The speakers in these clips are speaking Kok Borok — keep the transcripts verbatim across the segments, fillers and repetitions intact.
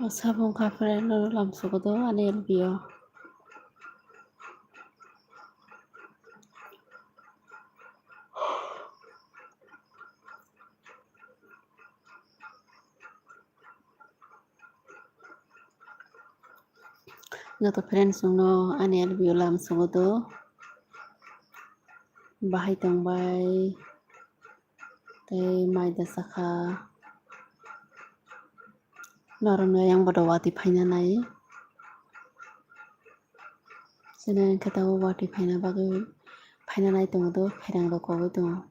O sabong kapre no lamsogo do ani L B o. Joto friends rokno ani L B o lamsogo do. Bahai tongbai. Tei mai da sakha. Norokno yang bodo watwi phaina nai. Chini hwnkhe tabuk watwi phaina bagwi phaina nai tongo do, pherang rok kogwi tongo.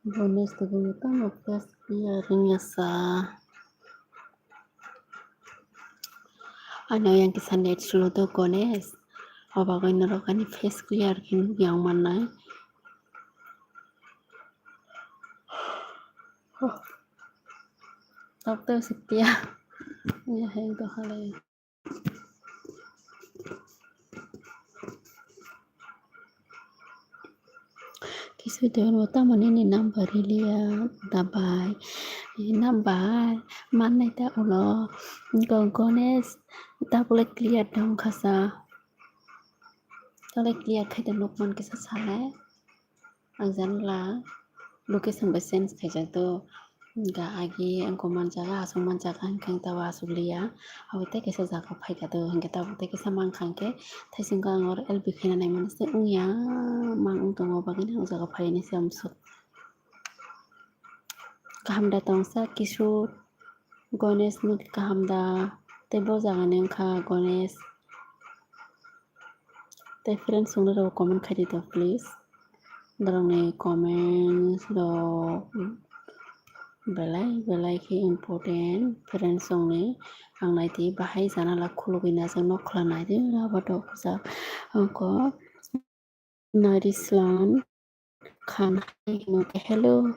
Bonus tubui tamo face clear wngya sa. Ano yang kisa net slow do Ganesh. Obagwi norok ani face clear khe nukya wng mannai. Tok to sikya. Ya hai do halai. Kisui tongmo tamo nini number riliya dabai. Number mannai ta ulo. Go Ganesh tabole clear dong khasa. Tabole clear khai de nukman kisa sale. Ang janala location bai change khaijak do. Hwnkhe agi ang kok manjaga, aswk manjaga hwnkhe ang tabuk aswk liya. Abo tei kaisa jaga phaikha do, hwnkhe tabuk tei kaisa mankha hwnkhe thaisingkhe ang oro L B khaina naimani se wngya, mang wng tongo, bagwino ang o jaga phaini se amswk. Kaham da tongsa Kishore, Ganesh no kaham da, tei bo jagani wngkha Ganesh. Tei friends wngnai rok comment khai di to please. Borokni comments rok belai belai khe important friends wngnai. Ang nai di bahai janala khulugwi najak nok khwla nai di abo to kisa wngkha. Narislam Khan hai hino khe, hello,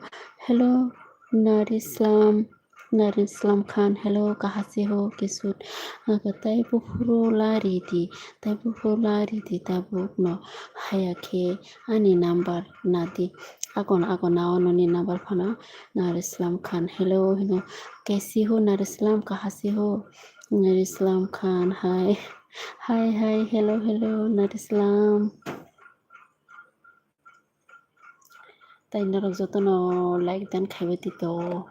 hello, Narislam. Narul Islam Khan, hello, kaha se ho, kisut. Aga taibo phuru la ridi, taibo phuru la ridi, tabuk no haya khe ani number nadi. Agon, agon, na ono ni number phano. Narul Islam Khan, hello, hello. Kaisi ho, Narul Islam, kaha se ho? Narul Islam Khan, hi. Hi, hi, hello, hello, Narul Islam. Tai norok jotono like dan khaibai tito.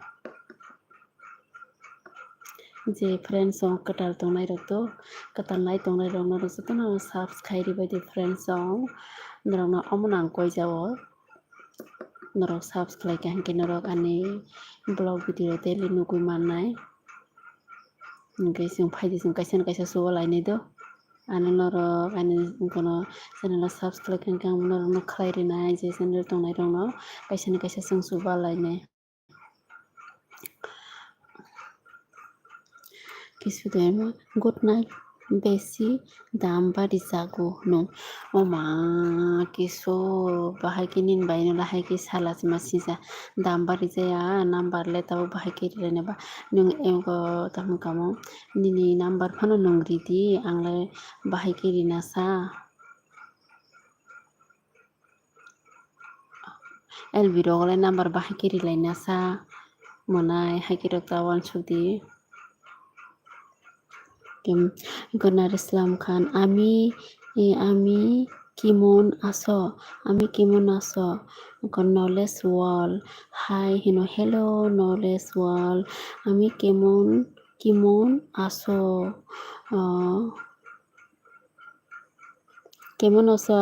Je friends song kwtal tongnai rok to, kwtal nai tongnai rok norok jotono subscribe ribai di friends song. Norok no omo nang koi jao. Norok subscribe kha hinkhe norok ani vlog video daily nugui mannai. Hinkhe chwng phaidi chwng kaisa na kaisa chuba lainai do. Ano norok ani kono channel o subscribe khe ang norokno khlai rinai je channel tongnai rokno kaisa na kaisa chwng chuba lainai. Kisu de good night besi dam bari jago hwnwi. Oma kisu bahai khe nini bai no lahai khe sala se ma sija dam bari jaya number le tabuk bahai khe ri laina ba nwng ego tamo kamo nini number phano nwng ridi ang le bahai khe rina sa. L B rok le number bahai khe ri laina sa mwnai hai khe rok ta uansuk di. Gonar Islam Khan, ami, eh, ami kimon aso, ami kimon aso, Knowledge World, hi hino, hello, Knowledge World, ami kimon, kimon aso, ah, কেমন আছো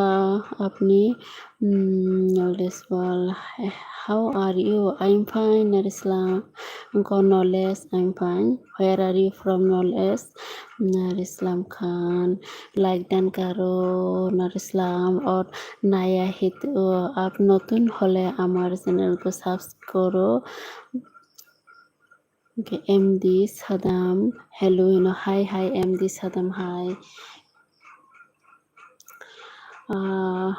আপনি? উম, Knowledge World, how are you? I am fine, Narislam. Knowledge, I am fine. Where are you from, Knowledge? Narislam Khan, like dan karo, Narislam, aur naya hai to aap natun hole amar channel ko subscribe karo. Okay, M D Sadam, hello, hello, hi, hi, M D Sadam, hi. Ah,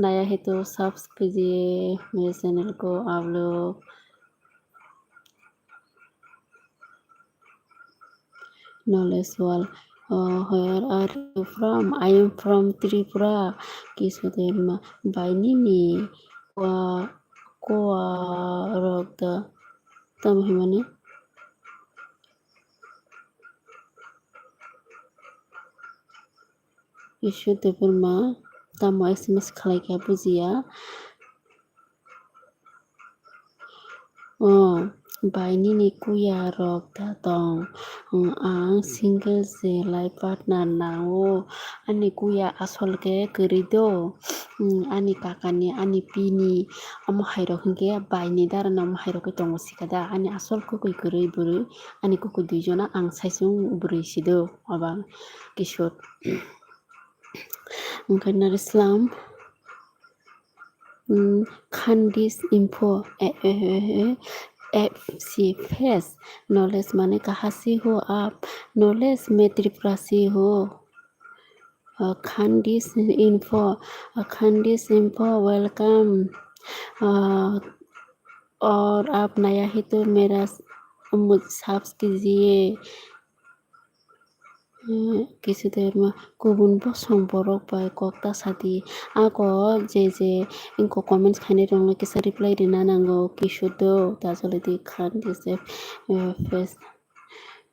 naya hai to subscribe kijiye mere channel ko aap log. Knowledge World, uh, where are you from? I am from Tripura. Kisu de ma bai nini kwa, kwa rok da. Tamo himani. Kisu de ma tamo S M S khlai kha bujiya. Oh, bai nini kuya rok da tong? Hmm, ang single se life partner nango. Ani kuya asol ke kwrwi do. Hmm, ani kakani, ani pini, omo hai rok hinkhe bai ni dara no omo hai rok khe tongo sikada. Ani asol kukui kwrwi bwrwi, ani kukui dui jona ang saisung bwrwi si do. Oba Kishore. Hwnkhe Narislam. Hmm, Khandis info, eh, eh, eh, eh, F C face, Knowledge mane kaha se ho aap, Knowledge main Tripura se ho. Uh, Khandis info, uh, Khandis info, welcome. Uh, aur aap naya hai to mera s-, mujhe subscribe kijiye. Hmm, kisu de ma kubun bosong borok bai kok ta sadi. Ako je je inko comments khainai rokno kisa reply rina nango, kisu do ta jolodi Khandis, eh, face,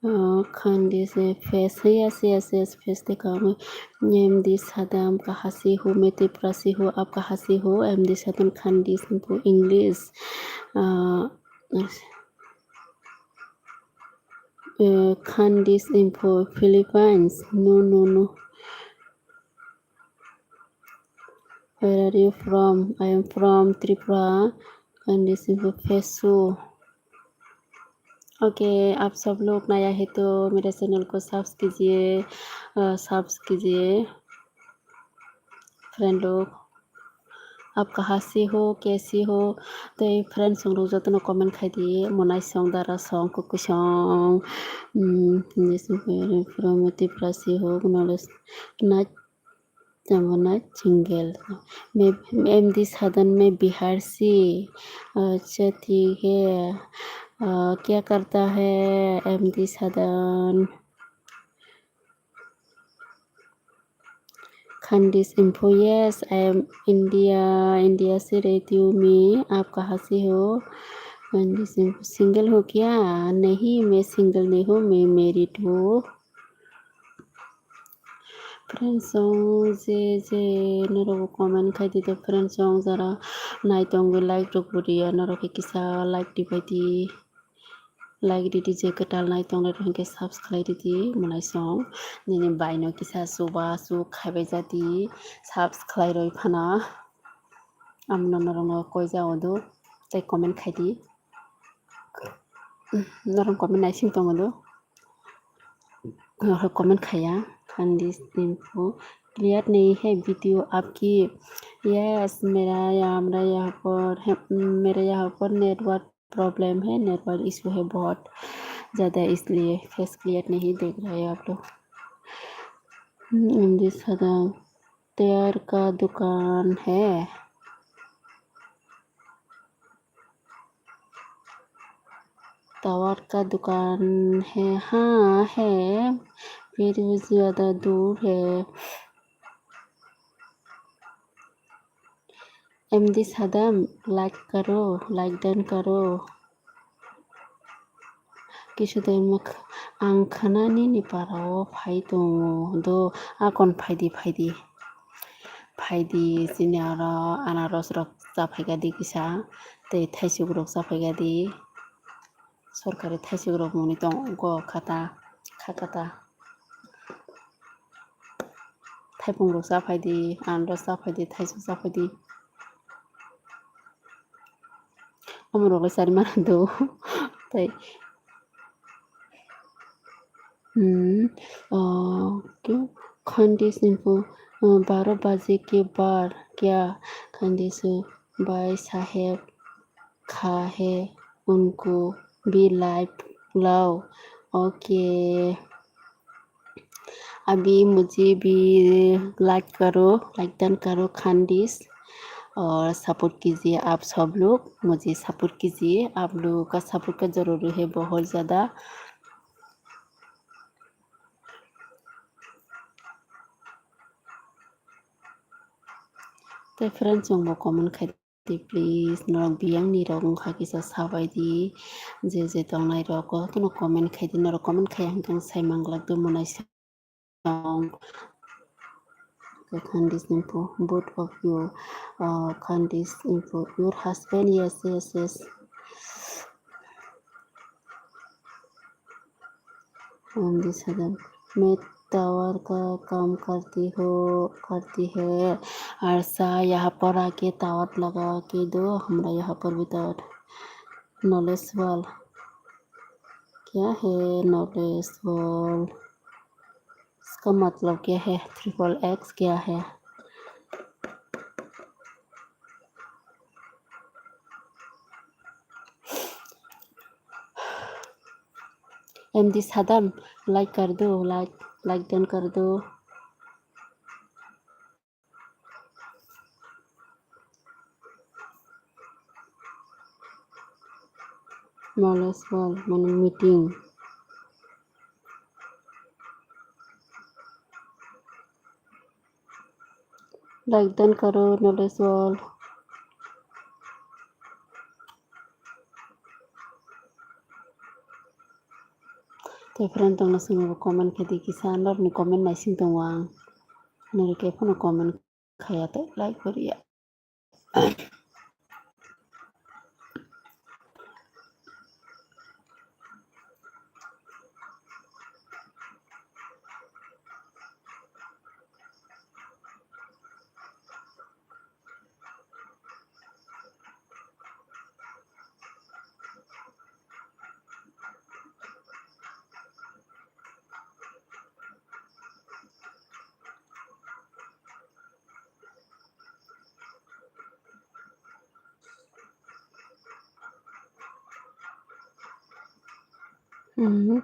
ah, Khandis, eh, face, yes, yes, yes, face dekha. M D Sadam, kaha se ho, main Tripura se ho, aap kaha se ho, M D Sadam, Khandis info, English. Ah, Uh, Khandis info, Philippines. No, no, no. Where are you from? I am from Tripura. Khandis info, Fesu. Okay, आप सब लोग नया है तो मेरे चैनल को सब्स कीजिए, अ, सब्स कीजिए। Friend log, aap kaha se ho, kaisi ho? Tei friends song rok jotono comment khai di, monai song, dara song, kukui song. Hmm, this is very informative, Tripura se ho, knowledge, na, Jamuna single. मैं, एमडी सदन में बिहार से। अच्छा, ठीक है। अ, क्या करता है एमडी सदन? Khandis info, yes, I am India, India से रहती हूँ मैं। आप कहाँ से हो? Khandis info, single हो क्या? नहीं, मैं single नहीं हूँ, मैं married हूँ। Friends song je je norok comment khai di to, friends song jara nai tongwi like rok bo riya, norok khe kisa like di pai di, like di di, je kwtal nai tongnai rok hinkhe subscribe di di, mwnai song nini bai no kisa chuba chuk khai bai ja di, subscribe roi phana. Amno norok no koi ja o do, tei comment khai di, norok comment naising tongo do. Comment khaya, Khandis info, clear नहीं है video आपकी। Yes, मेरा यहाँ, हमरा यहाँ पर है, मेरे यहाँ पर network problem है, network issue है बहुत ज़्यादा, इसलिए face clear नहीं देख रहे आप लोग। एमडी सदन, टायर का दुकान है। टावर का दुकान है, हाँ है, फिर भी ज्यादा दूर है। एमडी सदन, like करो, like done करो। Kisu de mak ang khana nini para o phai tongo do, akon phaidi phaidi. Phaidi, chini aro anaros rok chaphaikha di kisa, tei thaisuk rok chaphaikha di. Sorkari thaisuk rok moni tongo khata, kha kata. Thaipung rok chaphaidi, anaros chaphaidi, thaisuk chaphaidi. Omo rok le chari mano do. Tai. Hmm. Ah, kyo? Khandis info, ah, बारह बजे के बाद क्या? Khandis, bhai saheb, kha hai unko bhi like lao. Okay. अभी मुझे भी like करो, like done करो खानडिस, और support कीजिए आप सब लोग, मुझे support कीजिए, आप लोगों का support का ज़रूरी है बहुत ज़्यादा। Tei friends, chwngbo comment khai di, please, norok biyang ni rok wngkha kisa sabai di, je je tongnai rok, kono comment khai di, norok comment khaiya hwnkhe ang sai manglak do, monai song. Khandis info, both of you, uh, Khandis info, your husband, yes, yes, yes. MD सदन, मैं टावर का काम करती हूँ, करती है। अर्षा, यहाँ पर आके टावर लगा के दो, हमरा यहाँ पर भी टावर। Knowledge wall क्या है? Knowledge wall, इसका मतलब क्या है? Triple X क्या है? एमडी सदन, like कर दो, like, like done कर दो। Knowledge wall, mane meeting. Like done karo, knowledge wall. Tei friend tongna swngo comment khe di kisa, norokni comment naising tongo ang. Norok khe phano comment khaya tei like bo riya. Hmm.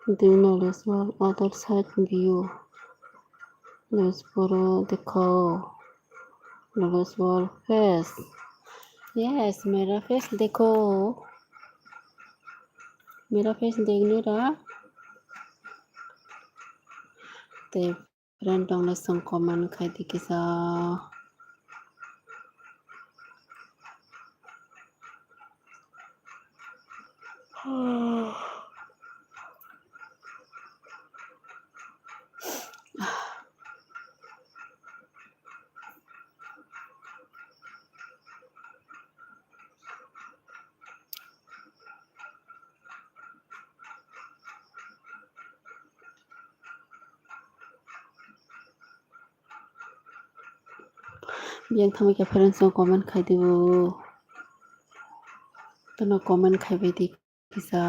Do you know this one? Other side view. Nolesh Boro dekho. Nolesh Boro face. Yes, mera face dekho. Mera face dekhne ra. Te friend tongna song comment khai di kisa. Biyang thangwi khe friends no comment khai di bo. Tono comment khai bai di kisa.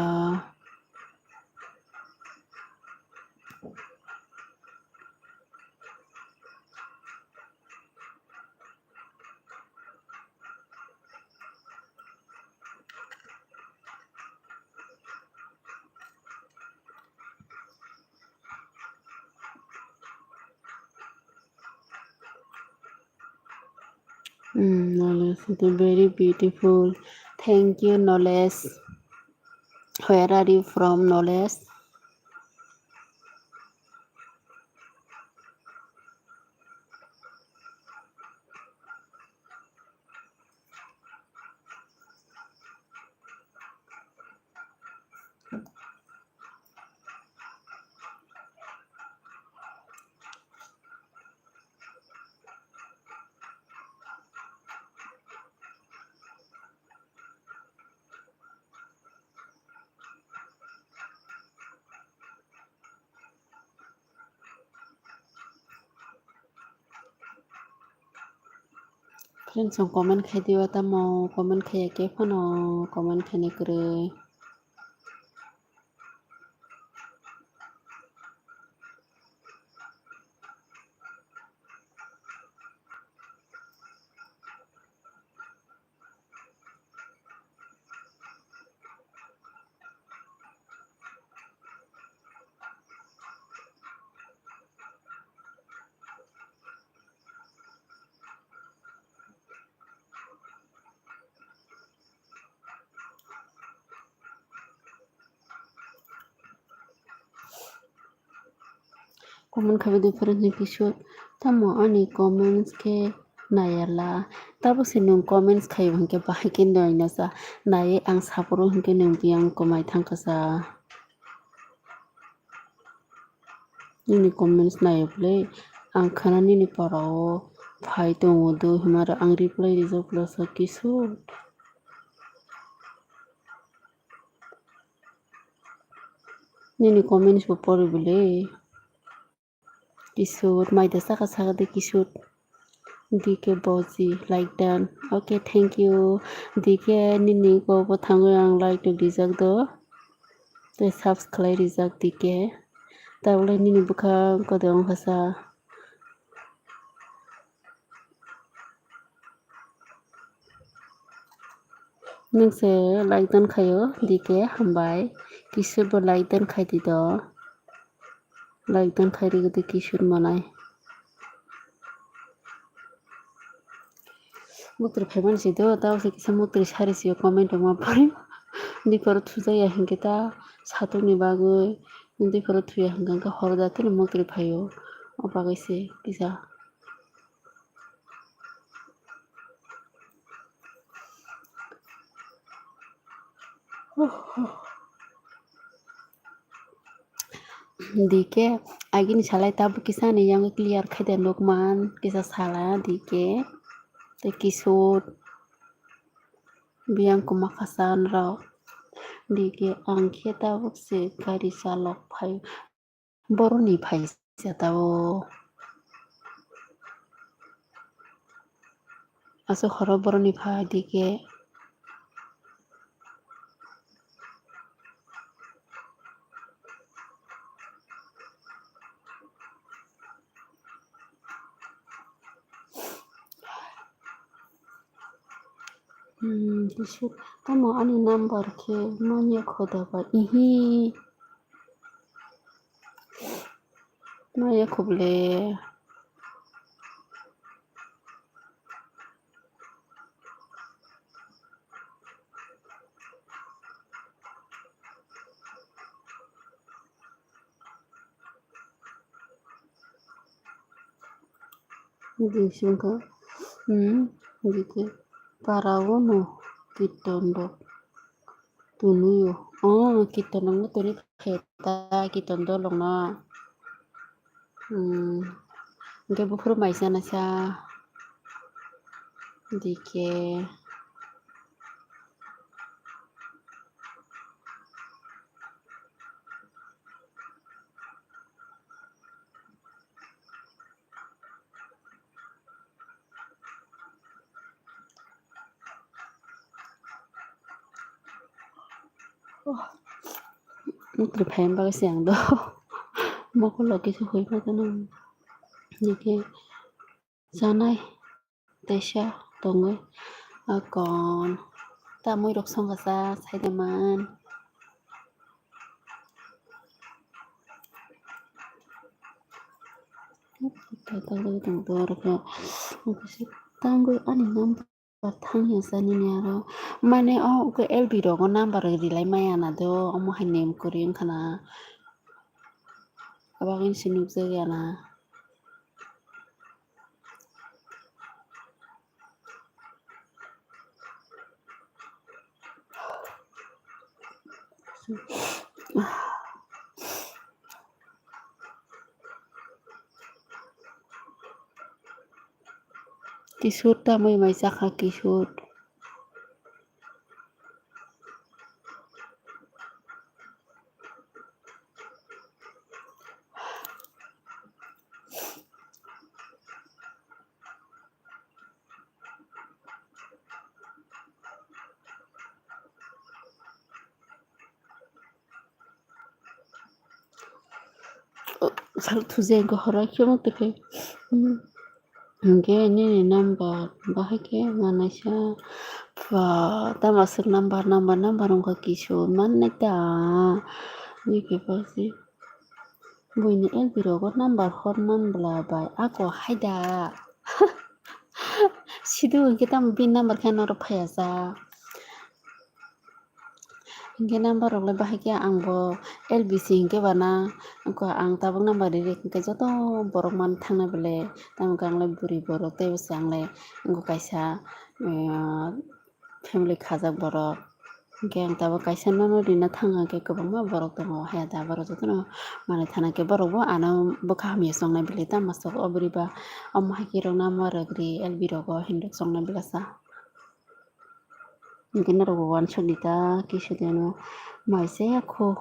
Mm, Nolesh, it is very beautiful. Thank you, Nolesh. Where are you from, Nolesh? Friends, ang comment khai diwa tamo, comment khaiya khe phano comment khaina kwrwi. Comment khabai di friends ni kisu tamo ani comments khe nayala. Tabuk se nwng comments khaio hinkhe bahai khe naina sa. Naiwi ang saporo hinkhe nwng biyang kwmai thangkha sa. Nini comments naio bwle, ang khana nini para o phai tongo do hwnwi aro ang reply rijak bwlasa kisu. Nini comments bo pori bwle. Kisut, maida saka saka de kisut. D K Boji, like done. Okay, thank you. D K nini ko bo thangwi ang like to rijak do. Tei subscribe rijak D K. Tabole nini bwkha kodong phasa. Nwng se like don khaio, D K hambai. Kisur bo like don khai di do. Like don khai rwgwi di kisur manai. Muktri phaimani se do, tabo se kisa muktri sari se comment rok ma pori. Di poro thujaya hinkhe ta satung ni bagwi, di poro thuya hinkhe horo da tini muktri phaio. O bagwi se kisa. D K, agini salai tabuk kisa ni yang clear khai de nukman, kisa sala D K. Tei kisut biyang kwma khasan rok. D K, ang khe tabuk se gari chalok phai. Boroni phaisa tao. Aswk horo boroni phai dike. Hmm, kisuk tamo ani number khe manya khoda ba ihi. Maya khuble. Di singkha, hmm, dike parao no kiton rok tunio. Oh, kiton rok no tuni kheta, kiton dolong no. Hmm, hingke buphuru maisa naisa dike. Mukri phaiyani bagwi se ang do mokolo kisa hoi phaikhe nang hingke chanai teisa tongwi akon ta muirok songkha sa saide man. Tangwi ani number thang ya sa nini aro mane o uke L B rogo number rilai maya na do omo hai nem kwrwi wngkha na abagwi se nukjagya na. Kisut tamwi mai chakha kisut. Sal thujai go horo khe mo twi khe. Hingke nini number bahai khe manaisa pha tamo aswk number number number wngkha kisu mannai ta. Nini khe pasi buini L B rogo number hor man bwla bai ako haida. Sidu hingke tamo bini number khe norok phaiya sa. Hingke number rok le bahai khe ang bo L B C hingke bana ang tabuk number ri ri hingke joto borok man thangna bele tamo khe ang le buri borok tei bwskango ang le wngkha kaisa family khajak borok hingke ang tabuk kaisa nono rina thang khe kwbangma borok tongo haya da borok jotono manui thana khe borok bo ano bwkha hamya chongnai bele tamo sok o bwrwi ba omo hai khe rok number rok ri L B rogo hinwi chongna bwlasa. Hingke norok bo uansuk di ta kisu de ano mai se ya kho.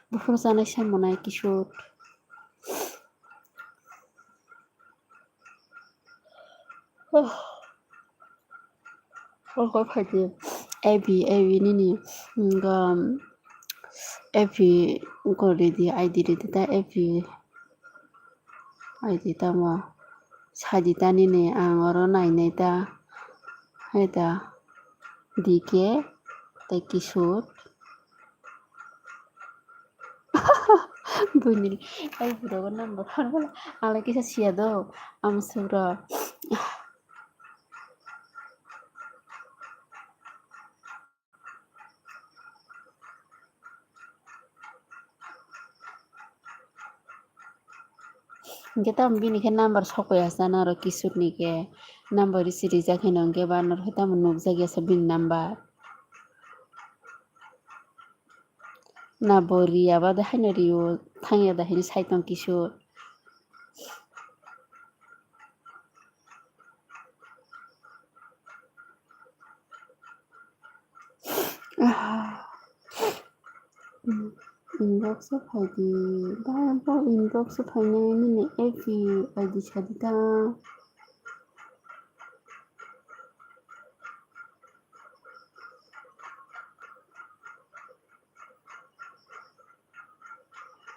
Buphuru chanai se manai kisu. Oh. Oh, kok phaidi. Abi, abi nini. Ga, abi gori di, I D di ta abi. Ai di tamo. Sadi ta nini ang oro nainai ta. Hai ta. D K tei kisur. Buini ai burogo number hor bwla. Ang lai kisa siya do. Ang suro. Hingke tamo bini khe number sokoi ya sa naro kisur ni khe number risi rijak hino hingke ba noro khe tamo nukjak ya sa bini number. Na bo riya ba de haino rio thang ya da hini sai tong kisur. Inbox o phaidi, ba bo inbox o phainai nini F B I D sadi ta.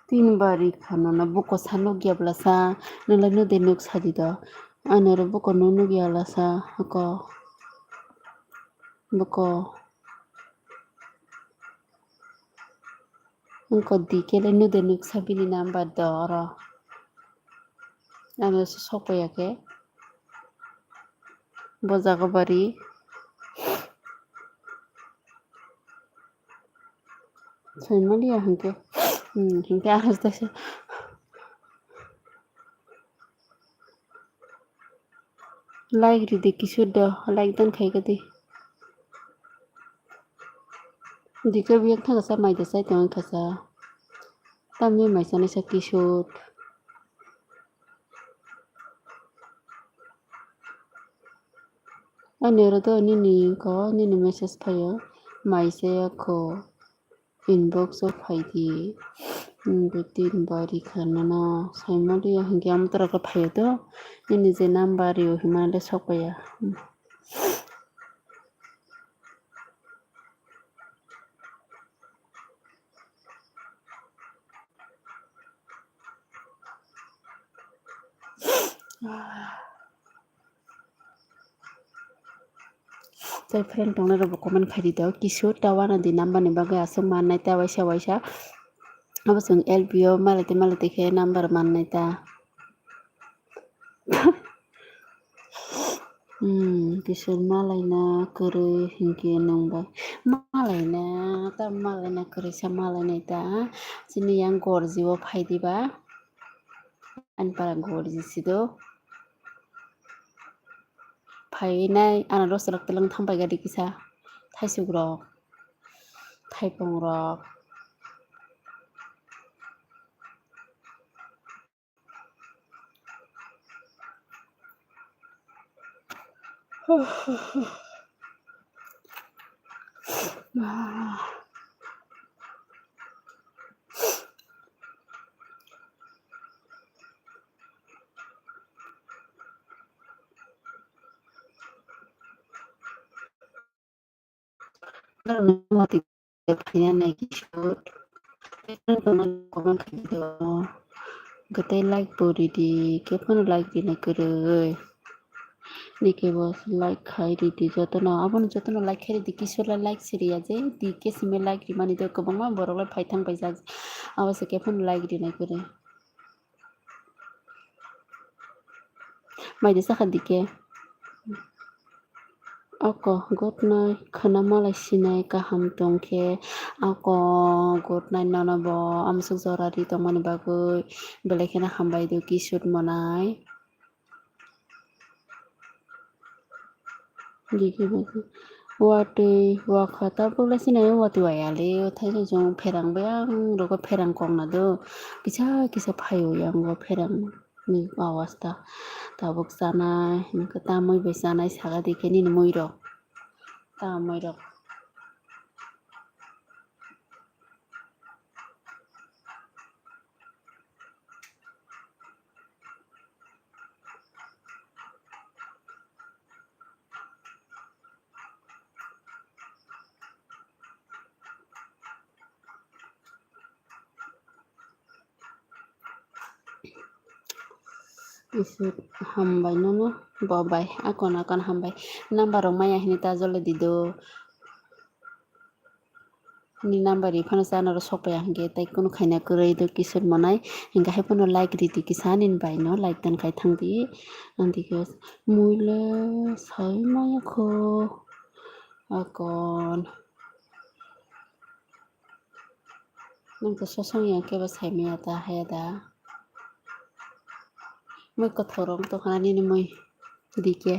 Tin bari khano na buko sa nukya bwla sa, nwnglai nude nuk sadi do. Ani oro buko nuk nukya bwla sa, hoko. Buko. Wngkha di kele nude nuksa bini number do oro. Ano se sokoi ya khe. Bo jaga bari. Sai maliya hinkhe. Hmm, hinkhe aro se. Like ridi kisur do, like dan khai gadi. Dike biyang thangsa mai de sai tong khasa. Tamni mai sanai sa kisur. Ani oro do nini ko nini message phaio. Mai saya ko inbox o phaidi. Hmm, dui tin bari kha nono saimaliya hinkhe amo tora khe phaio do. Nini je number rio himani le sok paiya. Hmm. Tei friend tongnai rok bo comment khai di do, kisur ta uanadi number ni bagwi aswk mannai ta waisa waisa. Abo chwng L P o malai tei malai tei khe number mannai ta. Hmm, kisur malaina kwrwi hinkhe nwng bai malaina ta malaina kwrwi sa malainai ta. Chini yang gorji o phai diba. Ani para gorji si do. Phainai ano rostok twlang thang pai gadi kisa thaisuk rok, thaipung rok. Gotei like bo ridi, khe phano like rina kwrwi. Nike bo like khai ridi jotono, abono jotono like khai ridi, kisor lai like siriya je, di ke simi like rimani do kwbangma borok lai phaithang paijak, abo se khe phano like rina kwrwi. Mai de sakha dike. Oko good night khwna malai sinai kaham tongkhe. Oko good night nono bo amsuk jora ri tongmani bagwi belai kheno hambai do kisut monai. Digi digi. Watwi wakha tabuk lai sinai watwi waya le, thaisong song pherang beyang rogo pherang kok na do. Kisa kisa phaio yango pherang ni awasta. Tabuk chanai, hwnkhe tamwi bai chanai saka dikhe nini mui rok. Tamwi rok. Isuk hambai nono bo bai akon akon hambai number rok maya hini ta jole dido. Ni number ri phano sa noro sokpaiya hwnkhe tei kunu khaina kwrwi do kisur monai hwnkhe hai phano like ridi kisa nini bai no like dan khai thangdi. Ang dikhe muile sai maya kho akon. Nwng to sosong ya kebo sai maya ta haya da. Mui kothorong to khana nini mui dikhe.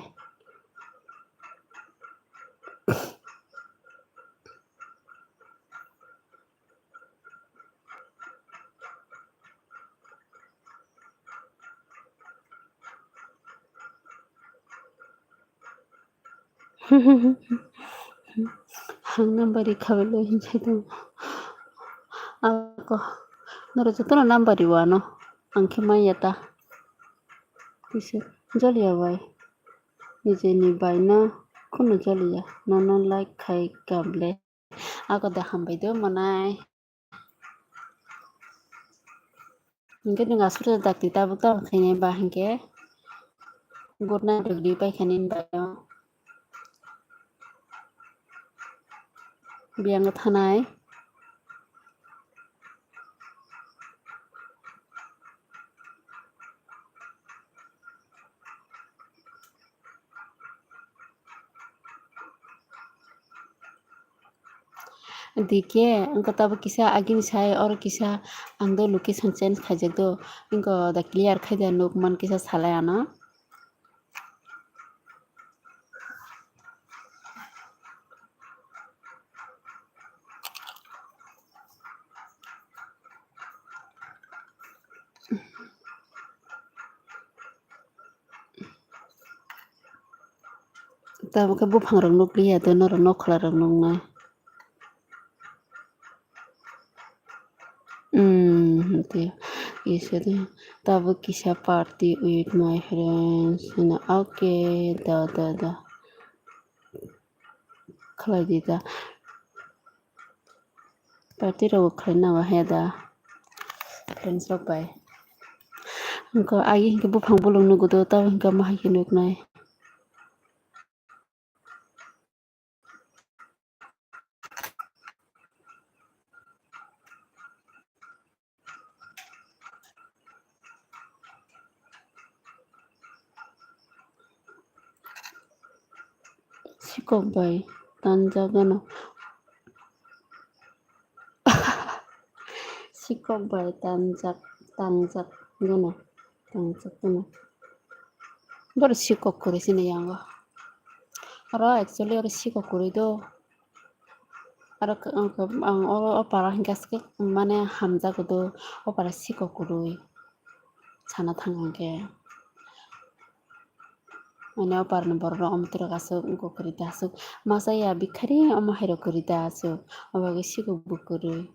Ang number ri khabai loi hinjai tongo. Ako, noro jotono number ri wano. Ang khe manya ta. Kisa joliya bai. Nijeni bai no kunu joliya. Nono like khai kable. Ako da hambai do monai. Hingke nwng aswk dakti tabuk tabuk khainai ba hingke good night rwgdi paikha nini bai o. Biyang thanai. Dike, wngkha tabuk kisa agini sai, oro kisa ang do location change khaijak do, wngkha da clear khai da nuk man kisa salai ano. Tabuk khe buphang rok nukliya de, norok nokhola rok nuknai. Hmm, hwnkhe isa de, tabuk kisa party with my friends hwnwi. Okay, da, da, da. Khlai di da. Party rok khlai na ba he da. Friends rok bai. Hwnkhe agi hwnkhe buphang bolong nugo do, tabuk hwnkhe ma hai khe nuknai. Sikok bai tanjak gano. Sikok bai tanjak, tangjak gano, tangjak gano. Boro sikok kwrwi sini yango. Oro actually oro sikok kwrwi do. Aro ang, ang oro o para hinkhe mane hamjago do, o para sikok kwrwi sana thang hinkhe. Mane o parni borok rok omo twrwk aswk wngkha kwrwi da aswk. Masa ya bikhari omo hairok kwrwi da aswk. Obo khe sikok bo kwrwi.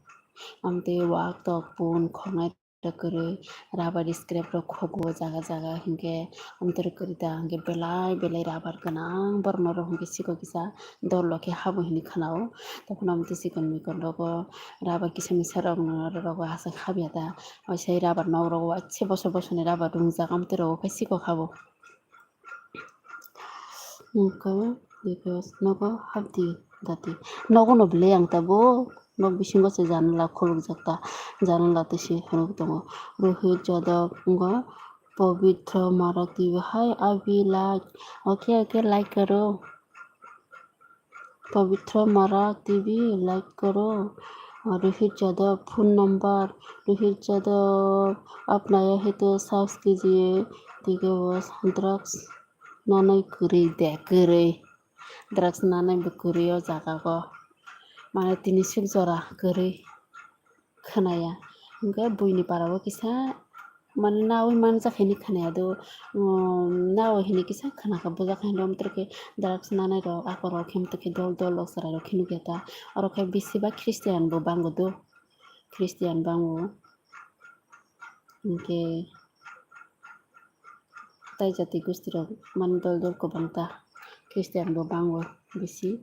Omo twi wak tok pun khornai rok kwrwi. Rubber scrap rok khogo jaga jaga hinkhe omo twrwk kwrwi da hinkhe belai belai rubber gwnang borok norok hinkhe sikok kisa dol rok khe habo hinwi khwnao. Tei phano omo twi chikon mikon rogo rubber kisa misa rok no rogo aswk habya da. Oisai rubber nok rogo waisa bosor bosor ni rubber wngjak omo twi rogo khe sikok habo. Wngkha, because nogo hapdi dati. Nogo no belai ang tabuk nok bisingo se janala khulukjak ta. Janala twi se phunuk tongo. Rohit Jadhav wngkha, Pavitra Marak twi bo hai abi like. Okay, okay, like karo. Pavitra Marak T V like karo. Rohit Jadhav phone number. Rohit Jadhav apna ya hai to search kijiye. Dige bo drugs nanai kwrwi de kwrwi. Drugs nanai bo kwrwi o jaga go. Mane tini suk jora kwrwi. Khwnaya. Hwnkhe buini parao kisa mane naui manjak hinwi khwnaya do, um, naui hinwi kisa khwnakha bujak hinwi omtwrwkhe drugs nanai rok akorok khe omtwrwkhe dol dol rok chwrairok khe nukya ta. Oro khe bisi ba Christian bo bango do, Christian bango. Hwnkhe tai jati gustirok mane dol dol kwbang ta, Christian bo bango bisi.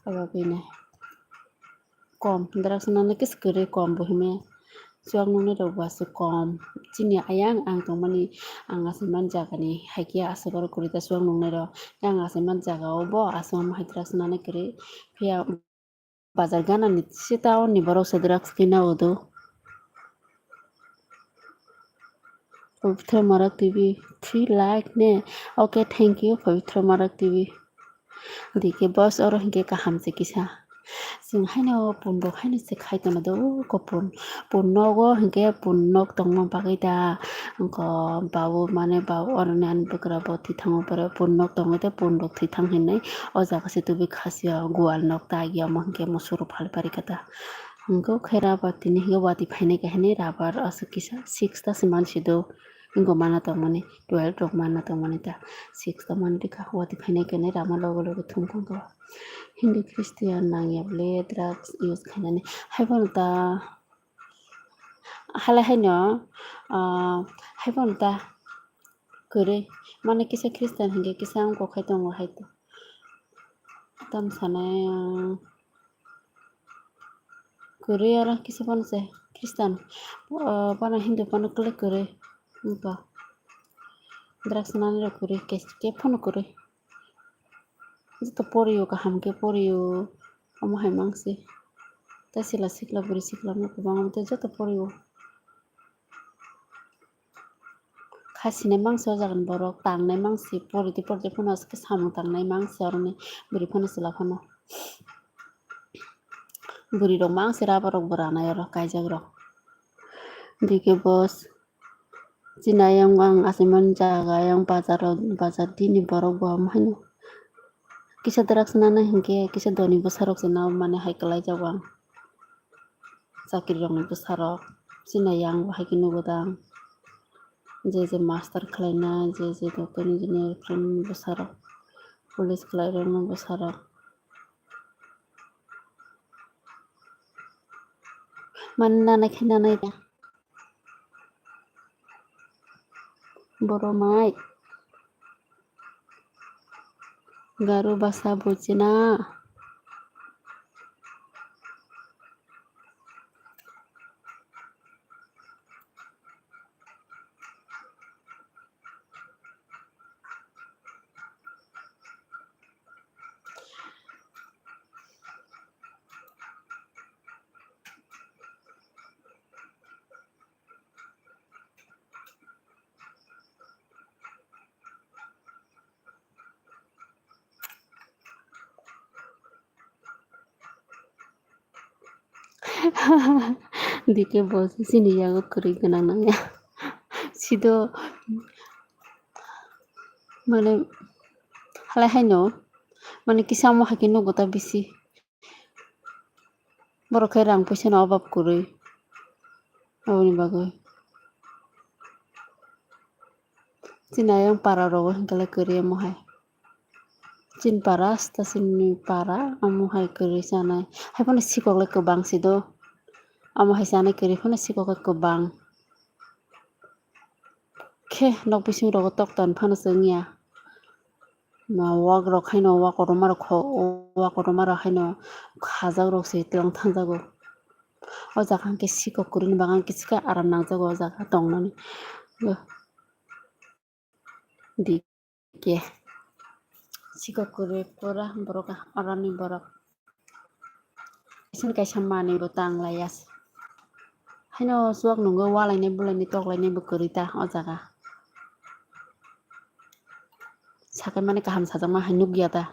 Abo bini kom, drugs nani kisa kwrwi kom bo hime. Chuak nungnai rok bo aswk kom. Chini ayang ang tongmani, ang aswk man jagani haikhe aswk oro kwrwi ta chuak nungnai rok. Yang aswk man jaga o bo aswk omo hai drugs nani kwrwi. Phiya bazar gana ni se town ni borok se drugs khe na o do. Pavitra Marak T V three like ne. Okay, thank you Pavitra Marak T V. Dike boss oro hinkhe kaham se kisa. Chwng haino pun rok haino se khai tono do, o ko pun, pun nogo hinkhe pun nok tongma bagwi da. Wngkha babu mane babu oroni ani bwkra bo thwi thango, pore pun nok tongwi tei pun rok thwi thang hinwi o jaga se tubui kha sia gual nok ta agi omo hinkhe musu rok phal pari kha ta. Hinkhe khe rubber tini hinkhe watwi phainai kha hinwi rubber aswk kisa six ta se man si do. Wngkha mana tongmani twelve rok mana tongmani ta six ta man rikha watwi phainai kha hinwi rama logo logo thum thang kha. Hindi Christian nangya bole drugs use khainani haiphano ta. Halai haino, ah, haiphano ta kwrwi. Mane kisa Christian hinkhe kisa wngkok khai tongo hai to. Tam sanai, ah, kwrwi oro kisa phano se Christian, ah, phano Hindu phano kwlwi kwrwi wngkha. Drugs nani rok kwrwi, khe phano kwrwi. Joto poriyo, kaham khe poriyo, omo hai mangsi. Tei sila sikla, bwrwi sikla no kwbangma tei joto poriyo. Kha sinai mangsi o jaga ni borok, tangnai mangsi, pori tei pori tei phano aswk khe samung tangnai mangsi oroni bwrwi phano chwla phano. Bwrwi rok mangsi rubber rok bo ranai oro kaijak rok. Dike boss. Chini ayang ang achaimani jaga ayang bazar o, bazar dini borok bo omo haino kisa drugs nana hinkhe kisa doni bwsarok se nao mani hai kwlai jago ang. Chakri rokni bwsarok chini ayang bo hai khe nugo dang. Je je master khlainai, je je doctor engineer khlainai bwsarok. Police khlai rwngno bwsarok. Mani nanai khe nanai da. Boromai. Garu basa buchina. Dike bo chini yago kwrwi gwnang nangya. Sido mane halai haino mane kisa omo hai khe nugo ta bisi. Borok khe rang puisa no obab kwrwi. Aboni bagwi. Chini ayang para rogo hinkhe le kwrwi omo hai. Chini para, asta chini para, omo hai kwrwi chanai. Haiphano sikok le kwbang si do. Omo hai chanai kwrwi phano sikok le kwbang. Khe nok bising rogo tok ton phano chwngya. Ma wak rok haino, wak kotorma rok kho-, wak kotorma rok haino khajak rok se twlang thangjago. O jaga hwnkhe sikok kwrwini bagwi hwnkhe sikhe aram nangjago o jaga tongnani. Dike sikok kwrwi pura borok aroni borok. Kaisa kaisa manwi bo tang laiya se. Haino chuak nungwi walainai bulainai toklainai bo kwrwi ta o jaga. Sakai mani kaham sajakma hai nukya ta.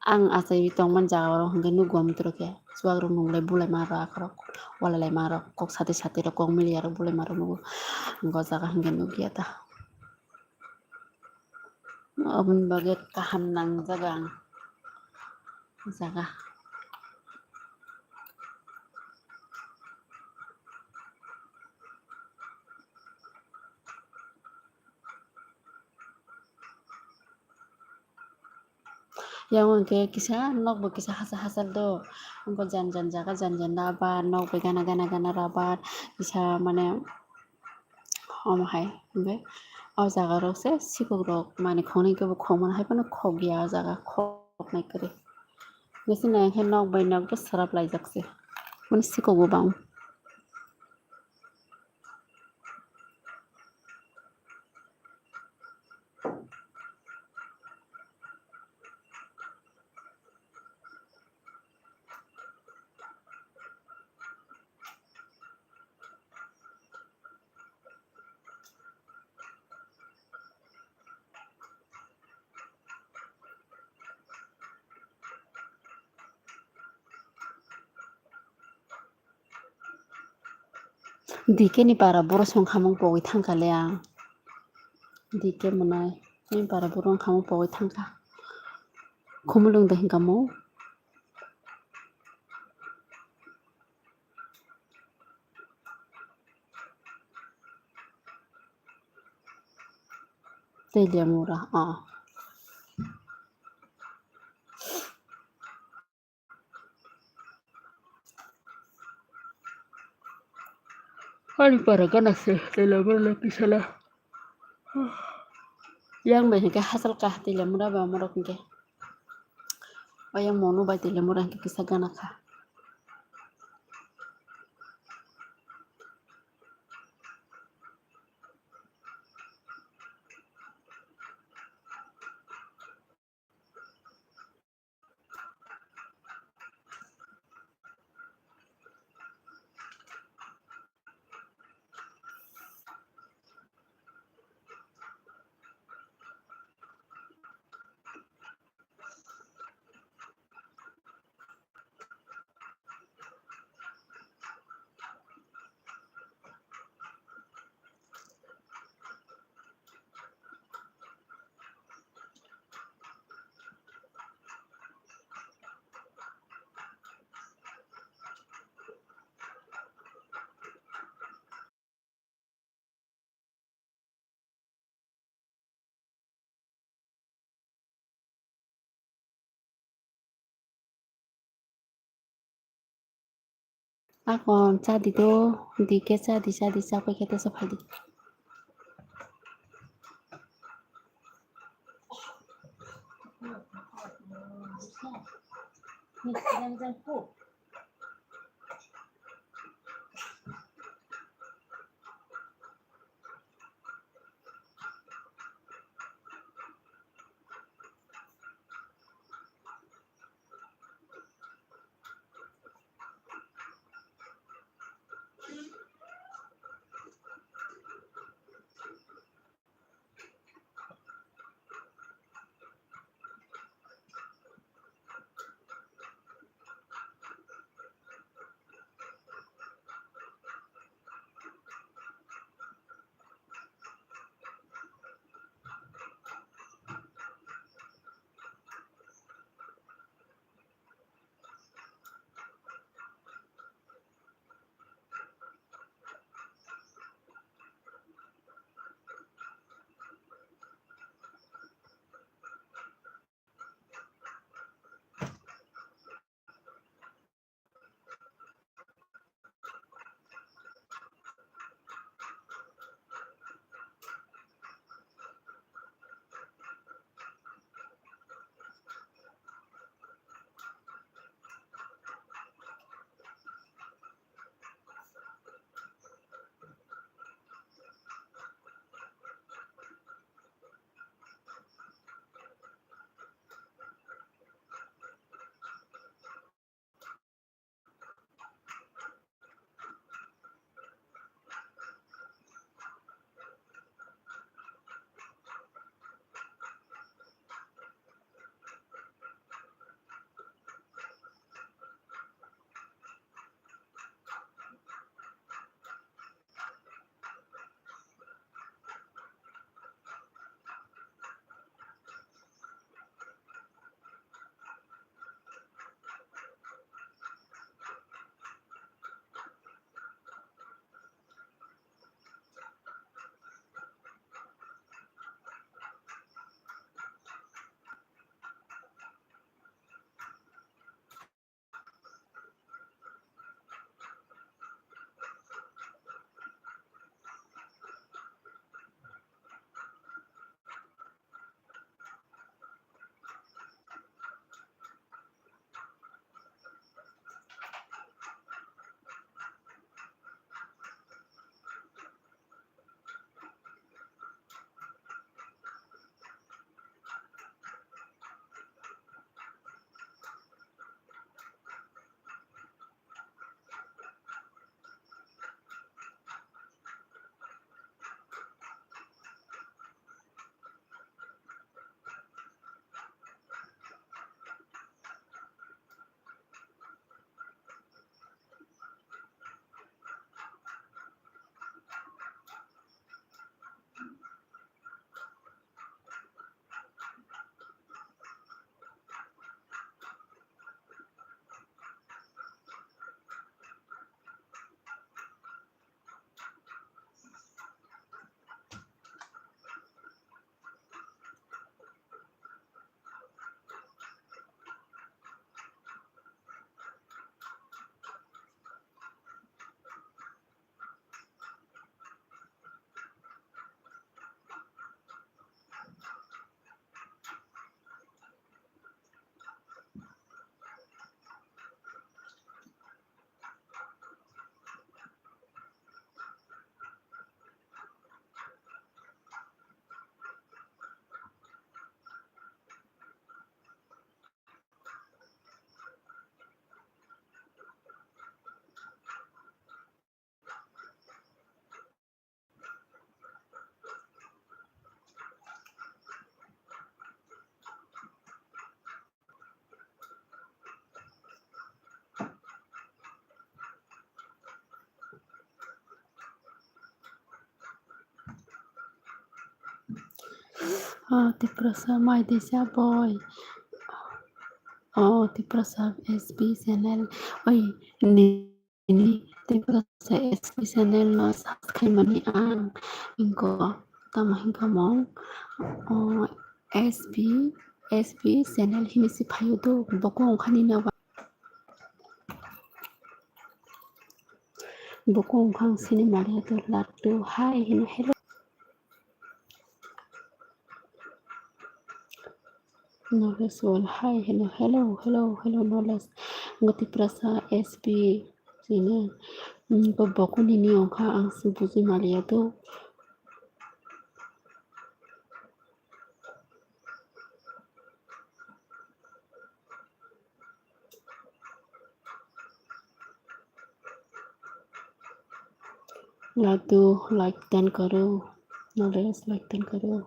Ang achaiwi tongmani jaga oro hwnkhe nugo amtwrwkhe chuak rok nunglai bulaima rok akhorok walai laima rok kok sati sati rok kok miliya rok bulaima rok nugo. Hwnkhe o jaga hwnkhe nukya ta. Aboni bagwi kaham nangjago ang jaga. Yang hwnkhe kisa nokbo kisa hachal hachal do. Wngkha jan jan jaga jan jan rabar, nok bai gana gana gana rabar kisa mane omo hai hwnkhe o jaga rok se sikok rok manwi khongnai khe bo khokmani hai phano khokya o jaga khoknai kwrwi. Bising nai khe nok bai nok bo swrap laijak se mani sikok bo bang. Dike ni para boro song khamung pogwi thangkha le ang. Dike mwnai ni para boro wng khamung pogwi thangkha. Khumulwng de hinkha mo. Tei lemura, ah. Ani para gana se, tei lemura le kisala. Yang bai hingke hachal ka, tei lemura ba morok hingke. O yang mono bai tei lemura hingke kisa gana kha. Ako cha di do, di ke cha di, cha di, cha pai khe teisa phai di. Oh, Tiprasa mai tisa boy. Oh, Tiprasa S B channel. Oi, ni, ni Tiprasa S B channel no subscribe mani ang. Ingko, tamo hingka mong. Oh, S B, S B channel hini si phayu do. Boko ongkhani na wa. Bo kung khang sini maliya to latu hai hino hello. Knowledge World hai hino hello hello hello Knowledge. Ngo Tiprasa S B sini. Hmm, bo bokuni ni ongkha ang si buji maliya to. Latu like ten karo, Knowledge like ten karo.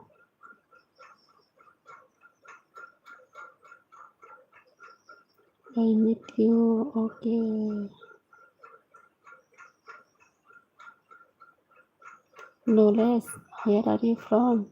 I meet you, okay. Knowledge, where are you from?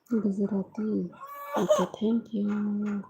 Gujarati. Okay, thank you.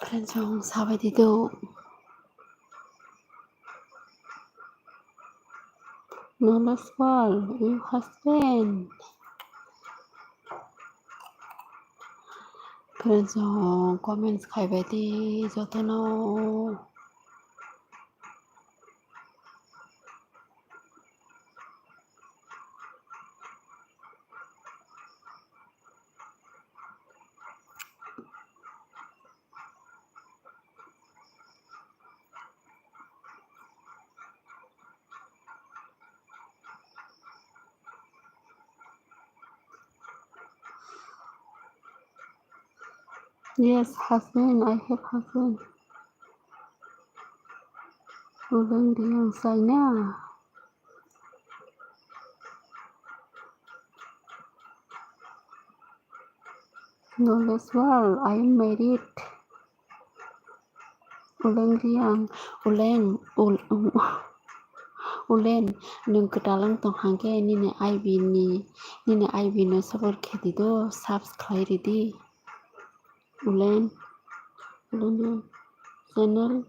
Friends, ang sabai di do. Knowledge World, your husband. Friends, ang comments khai bai di jotono. Yes, husband, I have husband. Uleng Riang China. Knowledge World, I am married. Uleng Riang, Uleng, Ul-, Ulen, nwng kwtal wng tong hangkhe nini I B ni, nini I B no support khe di do, subscribe ri di. Ulen, Ulen, channel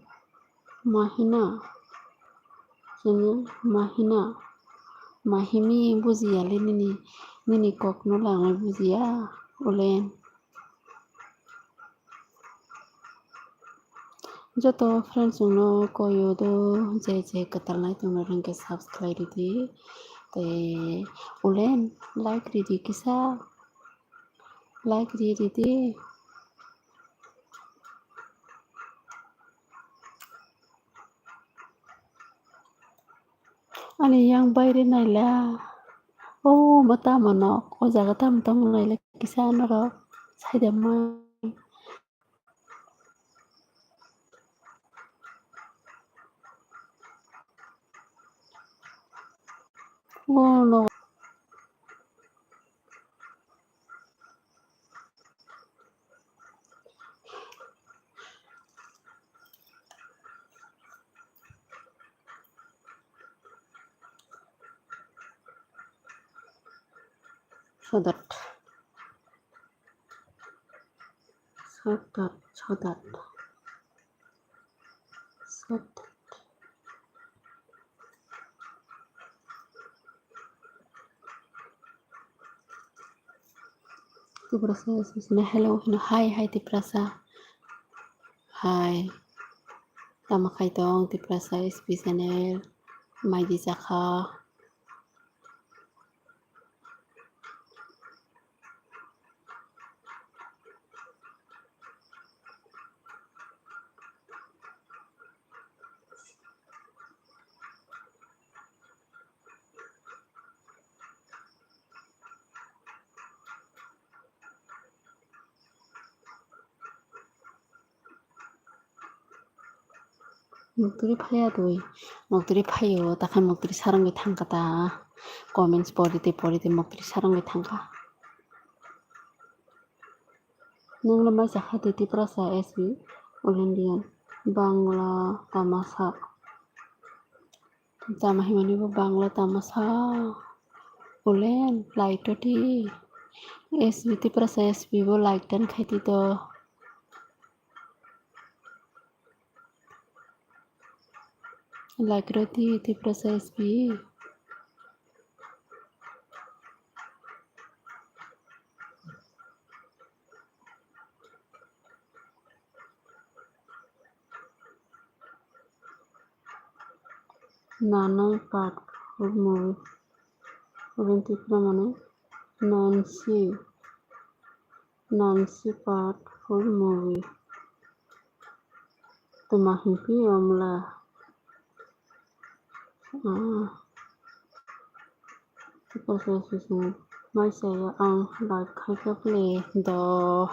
Mahina, channel Mahina, Mahimi bujiya le nini, nini kok no langnai bujiya, Ulen. Joto friends rok no koi o do, je je kwtal nai tong rok hwnkhe subscribe ri di. Tei Ulen like ri di kisa. Like ri ri di. Ani yang baire naila. O, bo tamo no. O jaga tamo tamo naila kisa norok. Saida mai. Oh no. Sodot. Sodot, sodot. Sodot. Tiprasa S B C na hello hino. Hi, hi, Tiprasa. Hi. Tamo khai tong Tiprasa S B channel. Maidi jakha. Muktwrwi phaiya twi, muktwrwi phaio, takhe muktwrwi sarwngwi thangkha ta. Comments pori tei pori tei muktwrwi sarwngwi thangkha. Nwngno mai chakha twi Tiprasa S B, All Indian, Bangla, Tamasa. Tama himani bo Bangla Tamasa. Ulen, like to ti. S B Tiprasa S B bo like dan khai ti to. Like roti Tiprasa S B. Nanai part four movie. Romantic na mane Nancy. Nancy part four movie. Tama himpi amla. Ah. Tiprasa S B sini. Mai saya ang like khai kha ple do.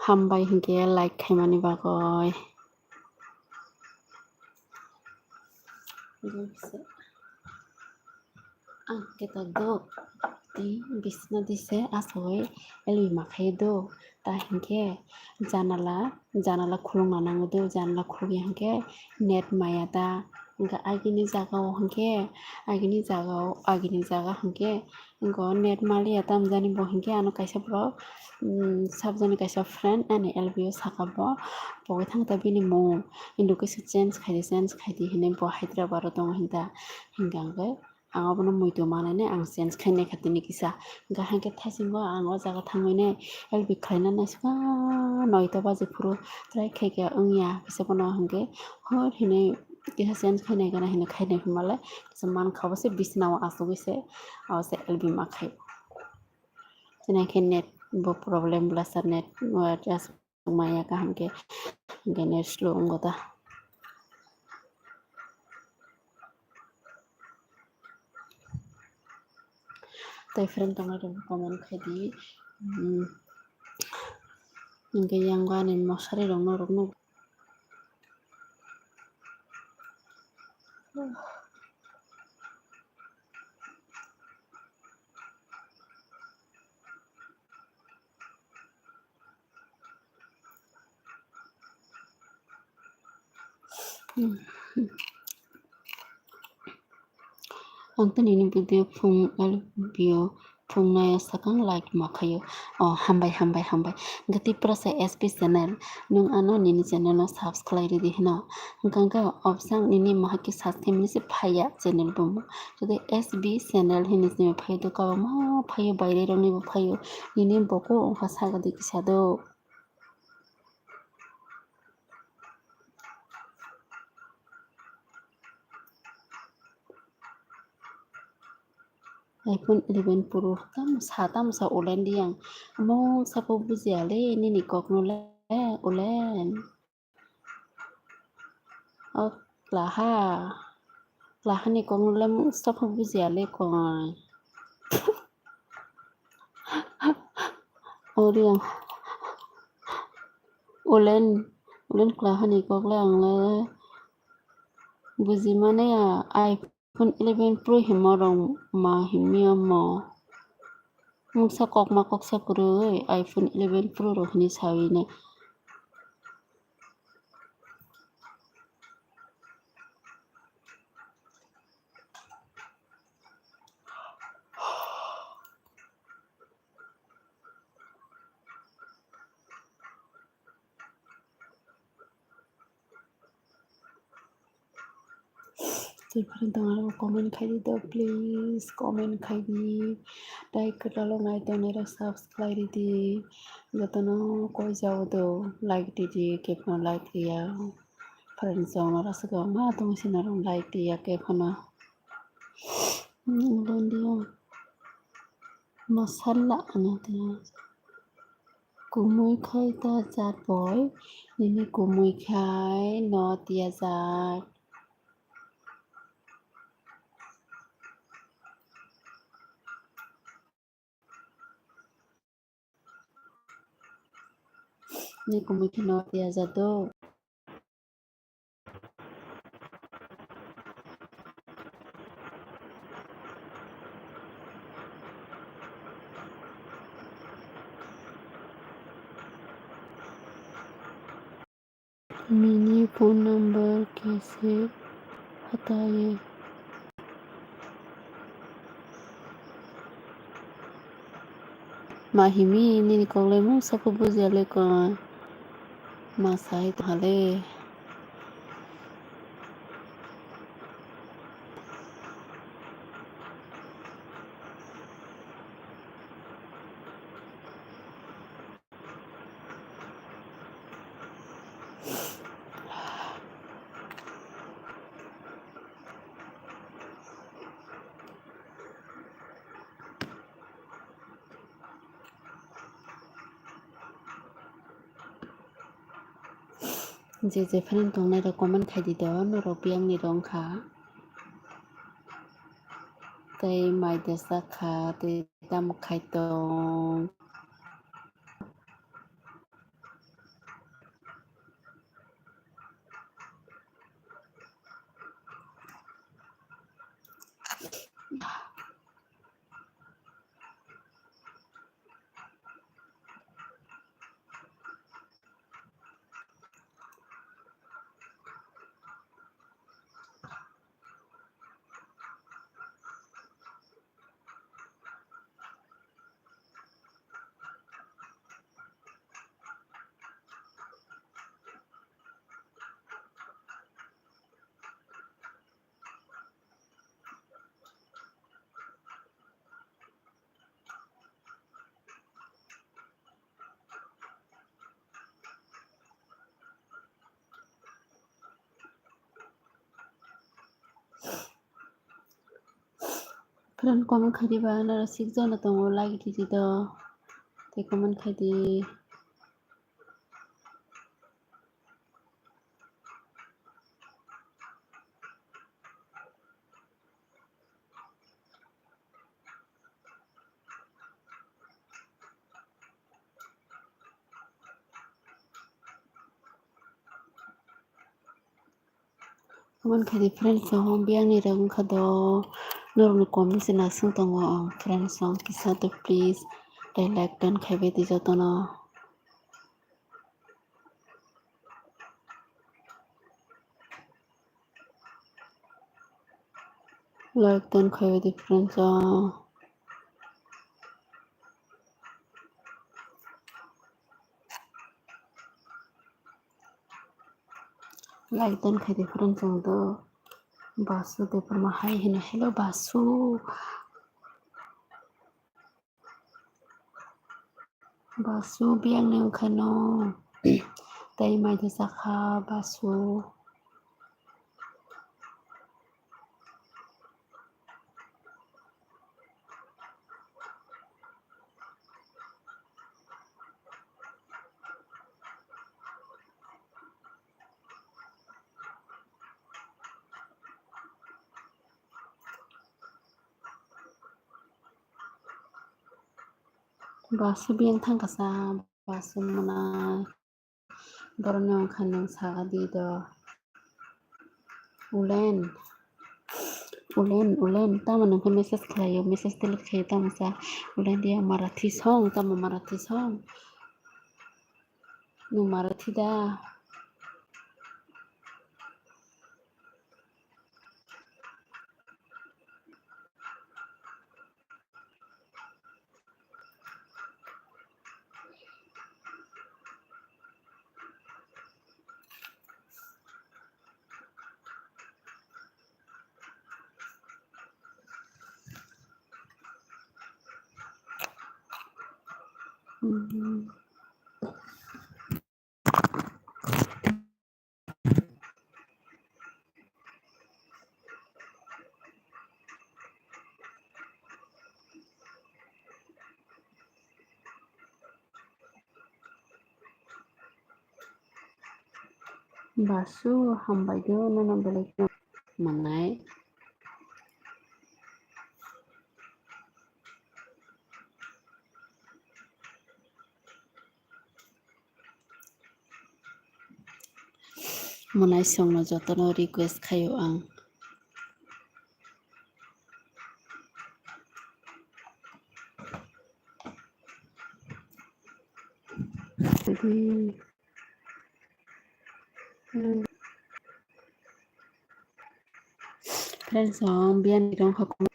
Hambai hinke like khaimani bagoi. Ang khe ta do, tei bisna dise asogoi elwi makhai do, ta hinkhe janala, janala khulukna nango do, janala khulukya hinkhe net maya ta, hinkhe agini jaga o hinkhe, agini jaga o, agini jaga hinkhe, Wngkha net maliya tamjani bo hinkhe ano kaisa borok, um, sabjani kaisa friend ani L B o saka bo pogwi thangkha bini mung. Hindu kisa change khaidi, change khaidi hinwi bo Hyderabad o tongo hinta. Hinkha hwnkhe ang abono muitu manani ang change khainai kha tini kisa. Hinkha hwnkhe thaisingo ang o jaga thangmani L B khlaina naisukha noita baji phuru try khaikha wngya kisa bono hinkhe hor hinwi kisa change khainai gana hinwi khainai hinmale kisa mankha bo se bisna o asugwi se. Abo se L B ma khai. Chini khe net bo problem bwlasa net, uh, just maya kaham khe, hinkhe net slow wngo ta. Tai friend tongna rok comment khai di. Hmm. Hinkhe yang ani mosari rok no rok no. Ang to nini video phung, video phung nai sakang like ma khayo. Oh, hambai, hambai, hambai. Gati prasa S P channel. Nung ano nini channel no subscribe ridi hino. Hingkang khe opsang nini mahaki subscribe nisi phaya channel bumo. Jodi S B channel hini simi phai do kabo ma phayo, baire rok ni bo phayo. Nini boko ongkha sagadi kisa do. iPhone eleven Pro tamo sa, tamo sa ulen di ang. Amo sabo bujiya le nini kok no le ulen. O klaha, klaha ni kok no le sabo bujiya le koi. Ori ang ulen, ulen klaha ni kok le ang le buji mani ya. iPhone eleven Pro himo rok ma himya mo. Mungsa kokma koksa kwrwi iPhone eleven Pro rok hinwi sawi nai. Jephuru tongo comment khai di do, please comment khai di. Tei kwtal o nai tongnai rok subscribe ri di. Jotono koi jao do like di di, kebono like riya. Friends rok no rasa kwbangma tongo, sini rok like riya kebono. Hmm, bondia. Masala ano tei. Kumui khai ta jat boi, nini kumui khai no tiya jat. Ni kumui kheno tiya jat do. Nini phone number kaise hataye. Ma himi nini koklai mungsa khe bujiya le koi. Ma sai tongha le. Je je friend tongnai rok comment khai di do, norok biyang ni rong kha. Tei mai de sak kha, tei tamo khai tong. Friend comment khai di ba, nara six jona tongo, like di di do. Tei comment khai di. Comment khai di friends, o biyang ni rok wngkha do, norok ni comment se naising tongo, o friends o kisa do please, tei like dan khai bai di jotono. Like dan khai bai di friends o. Like dan khai di friends o do. Basu Debbarma hai hino, hello Basu. Basu biyang ni wngkha no. Tei mai de sakha Basu. Basu biyang thang kasa, Basu mwnai. Borok ni wngkha nwng saka di do. Ulen. Ulen, ulen. Tamo nwng khe message khlaio, message delete khlaio, tamo sa. Ulen dia Marathi song, tamo Marathi song. Nwng Marathi da? Hmm. Basu, hambai do, nono belai kheno manai. Mwnaisongno jotono request khaio ang. Friends, ang biyani rong hakung.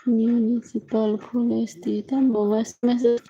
Municipal police di tamo west message.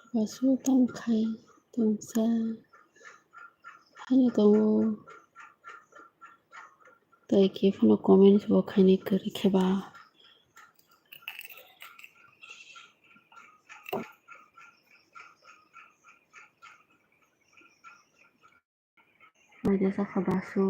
Basu tongkhai tongsa haino tongo. Tai khe phano comment bo khainai kwrwi khe ba. Mai jasa kha basu.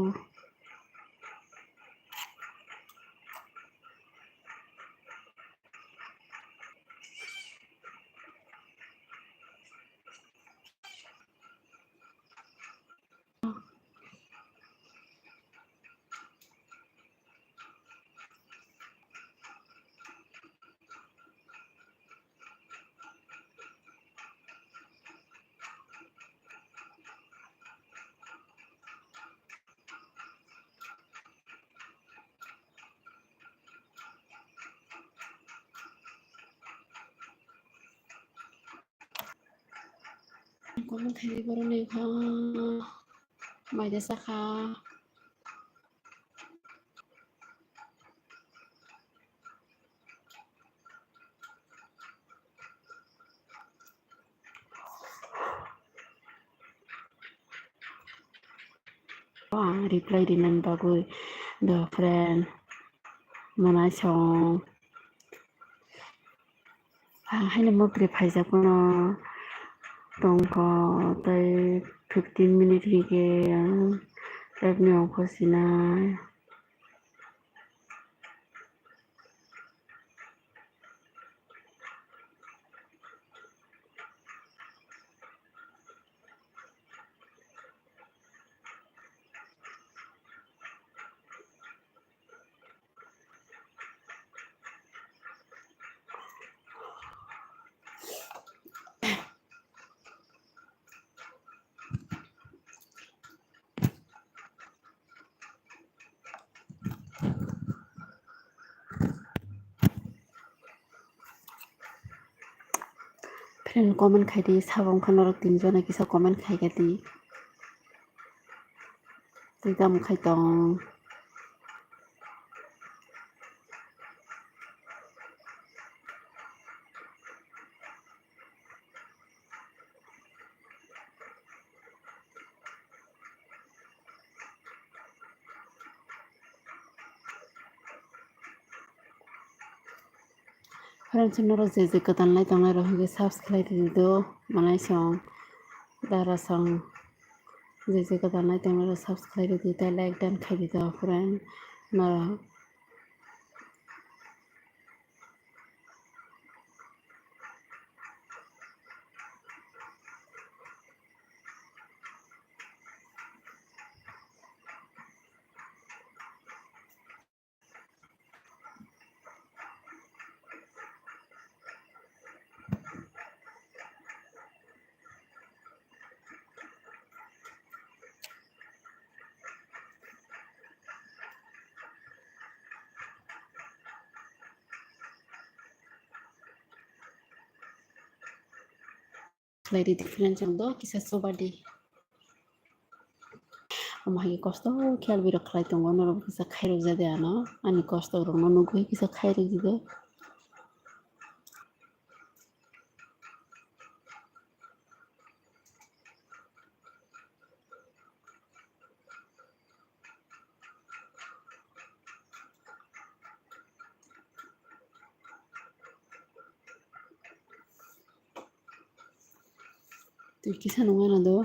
Comment khaidi boroni kha. Maida sakha. Ang reply rinani bagwi do friend. Manaisong. Ang haino mokri phaijak phano tongkha tei fifteen minute hinkhe ang live ni ongkha sinai. Friend, comment khaidi, sabo wngkha norok tinjona kisa comment khaikha di. Tei tamo khai tong. Friends, norok je je kwtal nai tongnai rok hwnkhe subscribe rwdi do, manaisong, darasong, je je kwtal nai tongnai rok subscribe rwdi tei like dan khaidi do, friend, norok. Khlai rwdi friend, chwng do kisa chuba di. Omo hai kosto khe albi rok khlai tongo, norok kisa khairok ja de ano, ani kosto rok no nugwi kisa khairok di do. Twi kisa nung ano do.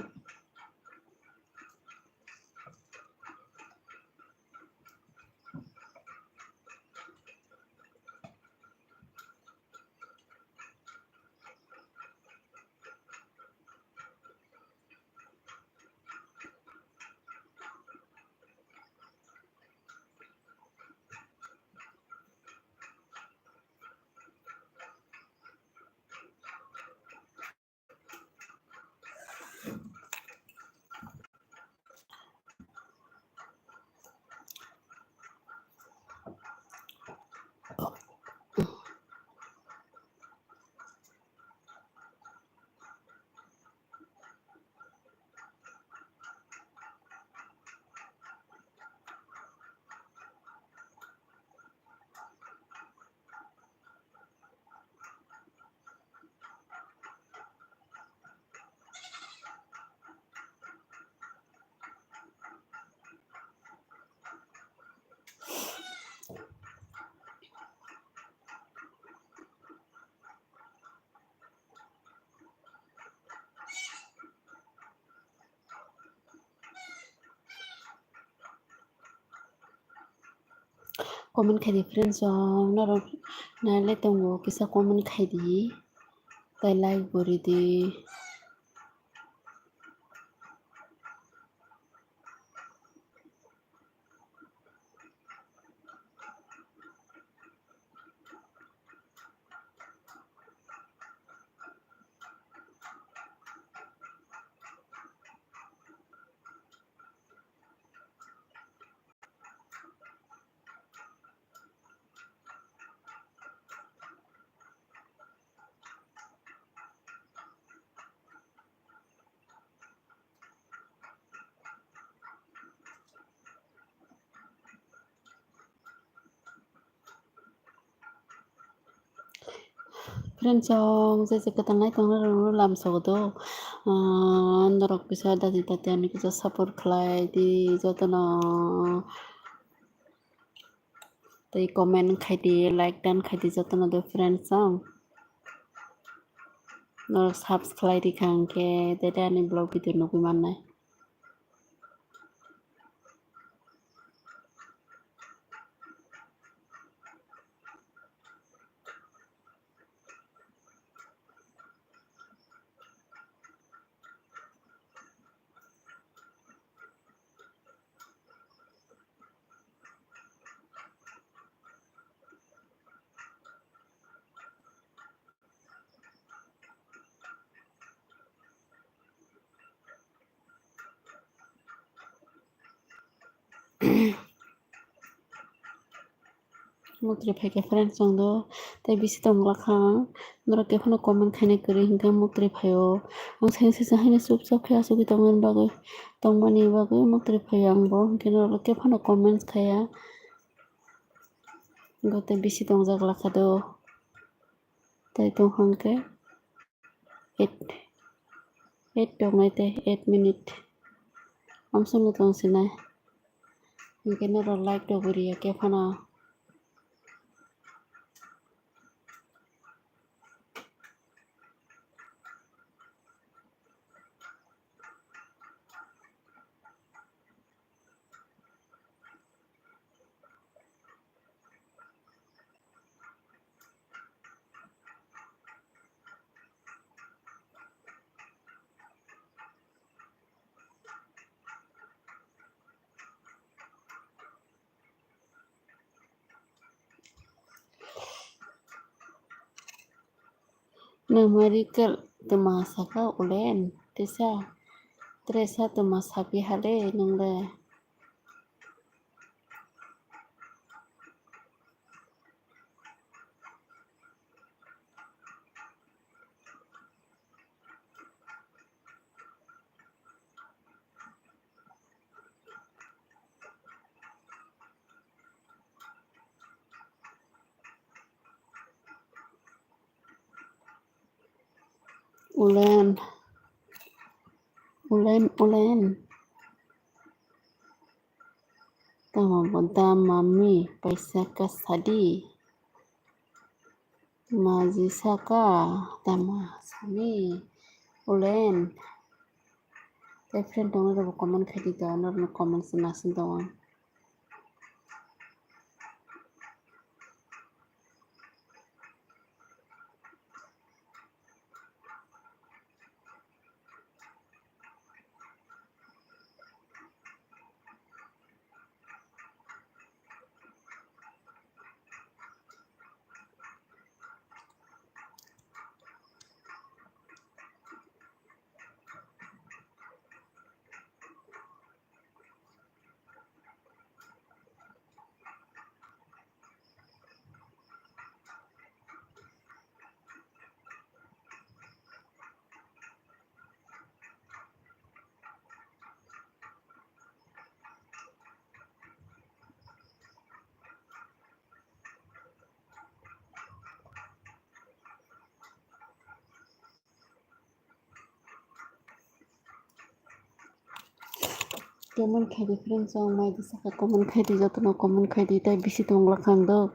Comment khaidi friends, o norok nailai tongo, kisa comment khaidi, tei like bo ridi. Friends, song je je kwtal nai tongnai rok no lam sogo do. Ah, norok kisa dati dati ani kisa support khlai di jotono. Tei comment khai di, like dan khai di jotono do friends song. Norok subscribe khlai di kha hwnkhe tei ani vlog video nugwi mannai. Muktrwi phaikha friends chwng do, tei bisi tongla kha ang. Norok khe phano comment khaina kwrwi hinkhe muktrwi phaio. Ang seng sesa haino chupchap khe achugwi tongmani bagwi, tongmani bagwi muktrwi phaio ang bo. Hinkhe norok khe phano comments khaiya. Hinkhe tei bisi tongjak lakha do. Tei tongkha hinkhe. Eight, eight tongnai tei eight minute. Amsongno tongsinai. Hinkhe norok like rok bo riya khe phano. Nwng mari kel twma saka ulen tisa tresa twma sapi hale nwng le. Ulen, ulen, ulen. Tamo bo da mami paisa ka sadi. Maji saka tamo sami ulen. Tei friend tongo rok comment khai di to, norok no comment se nasin tongo. Comment khai di friends, ang mai di saka comment khai di, jotono comment khai di, tei bisi tongla khang do.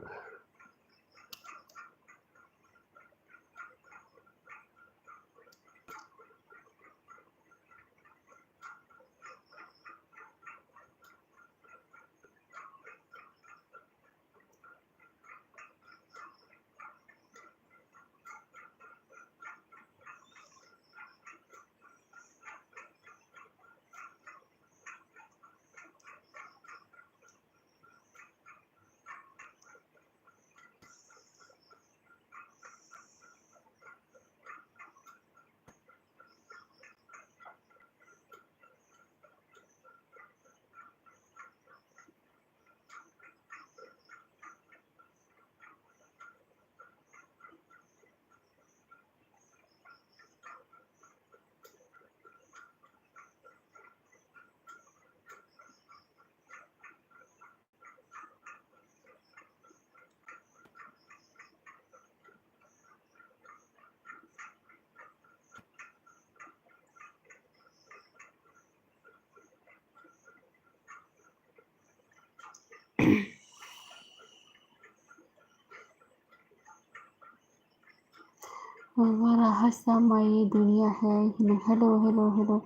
Rahasa mai duniya hai. Hello, hello, hello.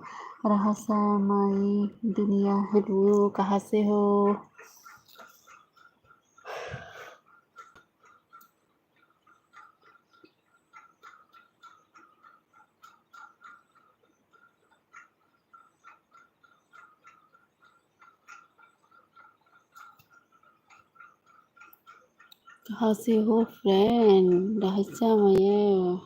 Rahasa mai duniya. Hello, kaha se ho? Kaha se ho friend, dahai chamayo.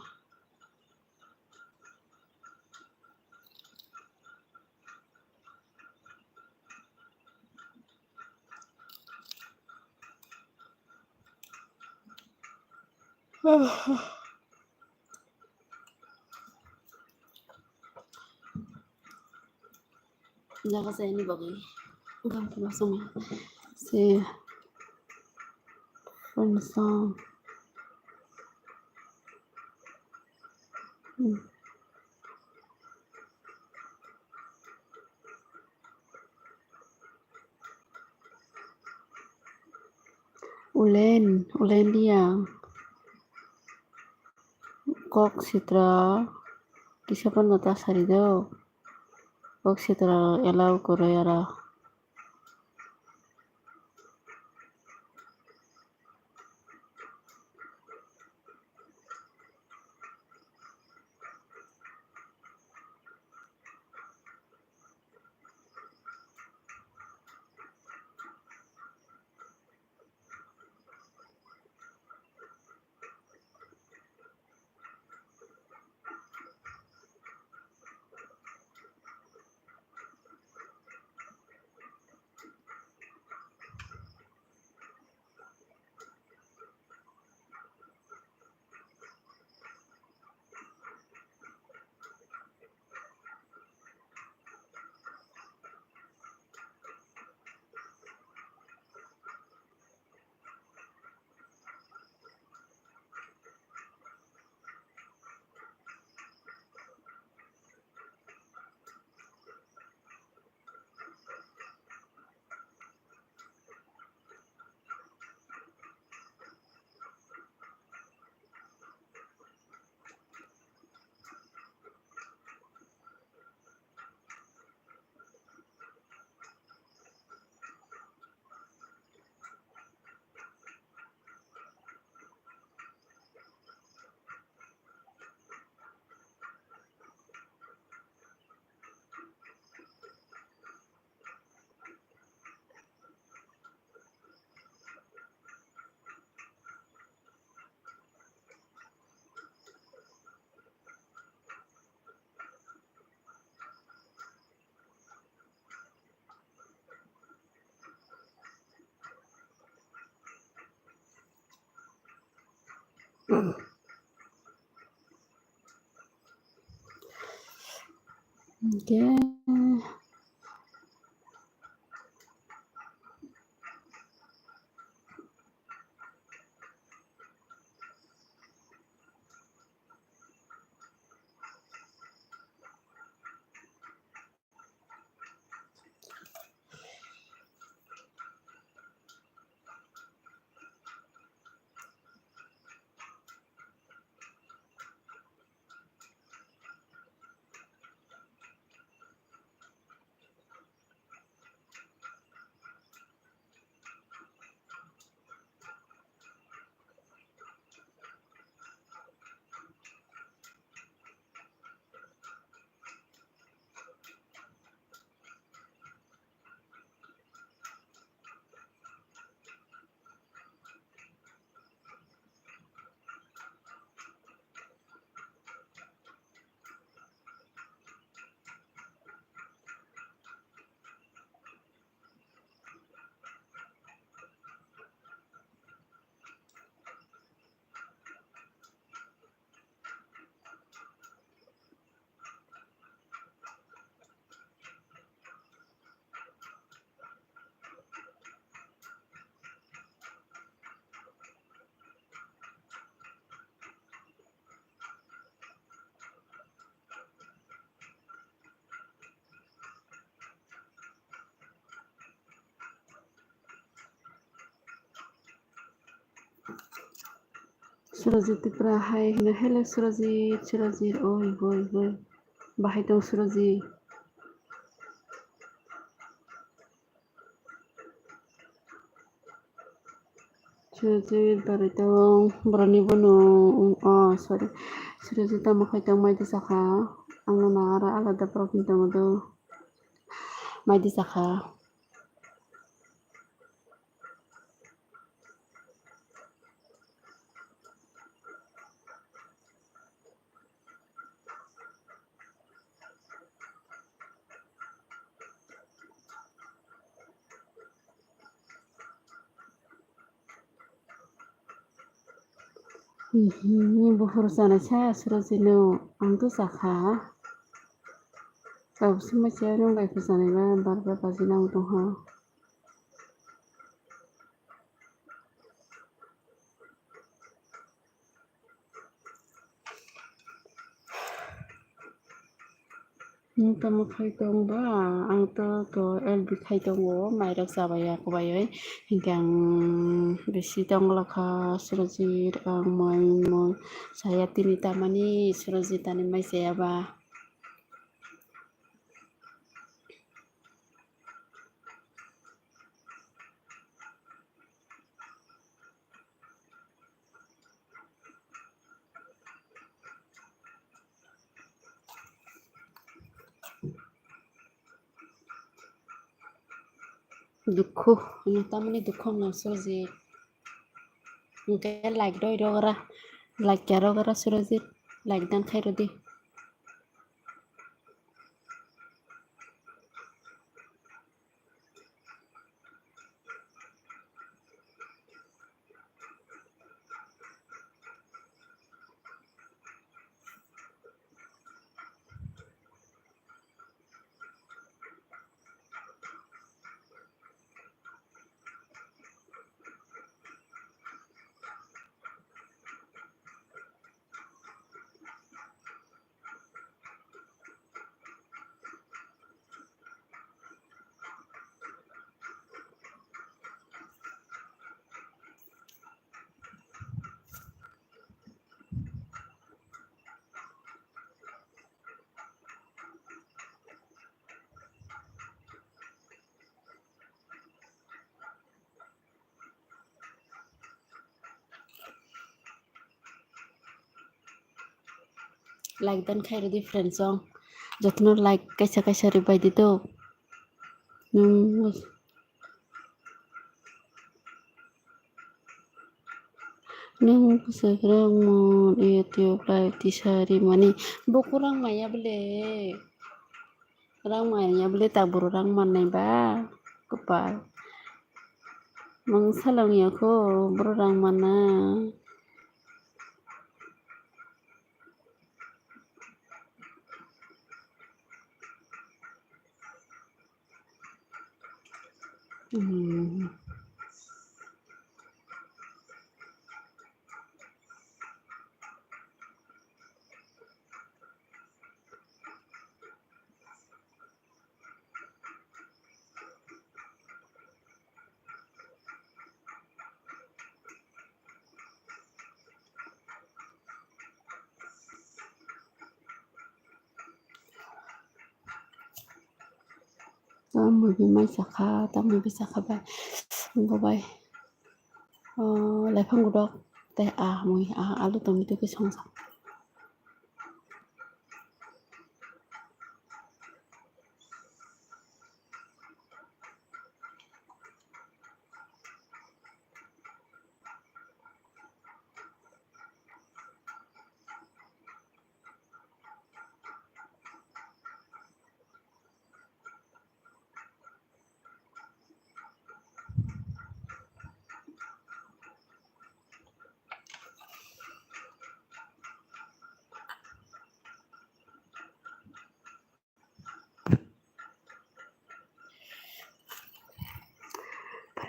Jaga saya ini bagai. Gam kena sama. Si. Fun song. Hmm. Ulen, ulen dia. Kok sitra kisa phano ta sari do. Kok sitra allow kwrwi aro. Okay. Surajit Tripura hai hino, hello Surajit, Surajit, oi, oi, oi. Bahai tong Surajit. Surajit barai tong, boroni bono, oh, sorry. Surajit tamo khai tong, mai di sakha. Ang no na aro alada borok ni tongo do. Mai di sakha. Mhm, buphuru chanaisa Surajit no ang to chakha. Tabuk se masa nwng bai phu chanai ba bar bar baji nang tongha. Nwng tamo khai tong ba? Ang to, to L B khai tongo, mairok chabaiya kubaiwi. Hinkhe ang bisi tongla kha Surajit, ang mai, moi saya tini tamani Surajit ani mai saya ba. Dukhu, nwng tamani dukhu wngna Surajit. Hinkhe like rw rwgra, like ya rwgra Surajit, like dan khai rwdi. Like dan khai rwdi friends song. Jotono like kaisa kaisa rwbai di do. Nwng, nwng bwswk rang mon YouTube live tisa rimani. Bo kwrwng maya bwle. Rang manya bwle tabuk rang mannai ba, kwpal. Nwng salong ya kho, boro rang manna. Hmm. Tamoni bai sakha, tamoni bai sakha bai, bo bai. Oh, laifang godok tei ah mui ah alu tomato khe songjak.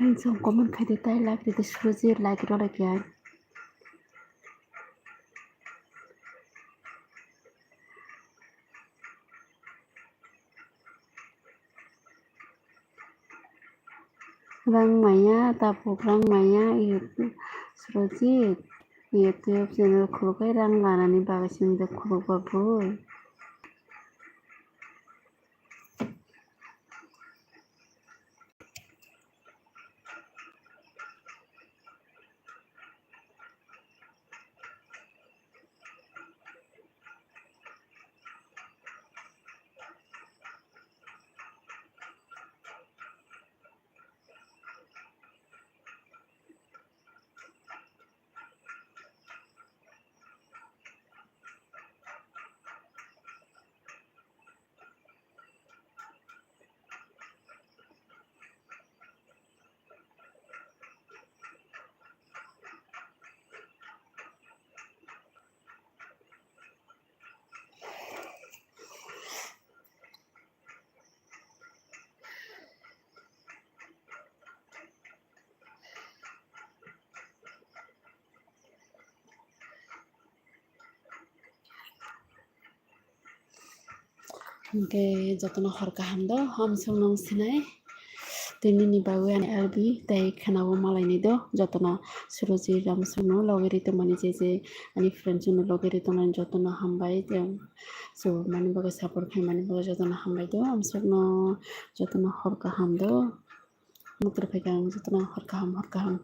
Friends, song comment khai di, tai like di, Surajit like rw lai khe. Rang maya, tabuk rang maya, Surajit. YouTube channel khuluk kai rang lanani bagwi swngjak khuluk ba bui. Hwnkhe jotono hor kaham do, amsok nung sinai. Tini ni bagwi ani R B tei khwnao malaini do, jotono Suroji Ramsokno logi ri tongmani je je ani friends no logi ri tongmani jotono hambai. So mani bagwi support khaimani bagwi jotono hambai do, amsokno jotono hor kaham do. Mutur phaikha ang jotono hor kaham, hor kaham.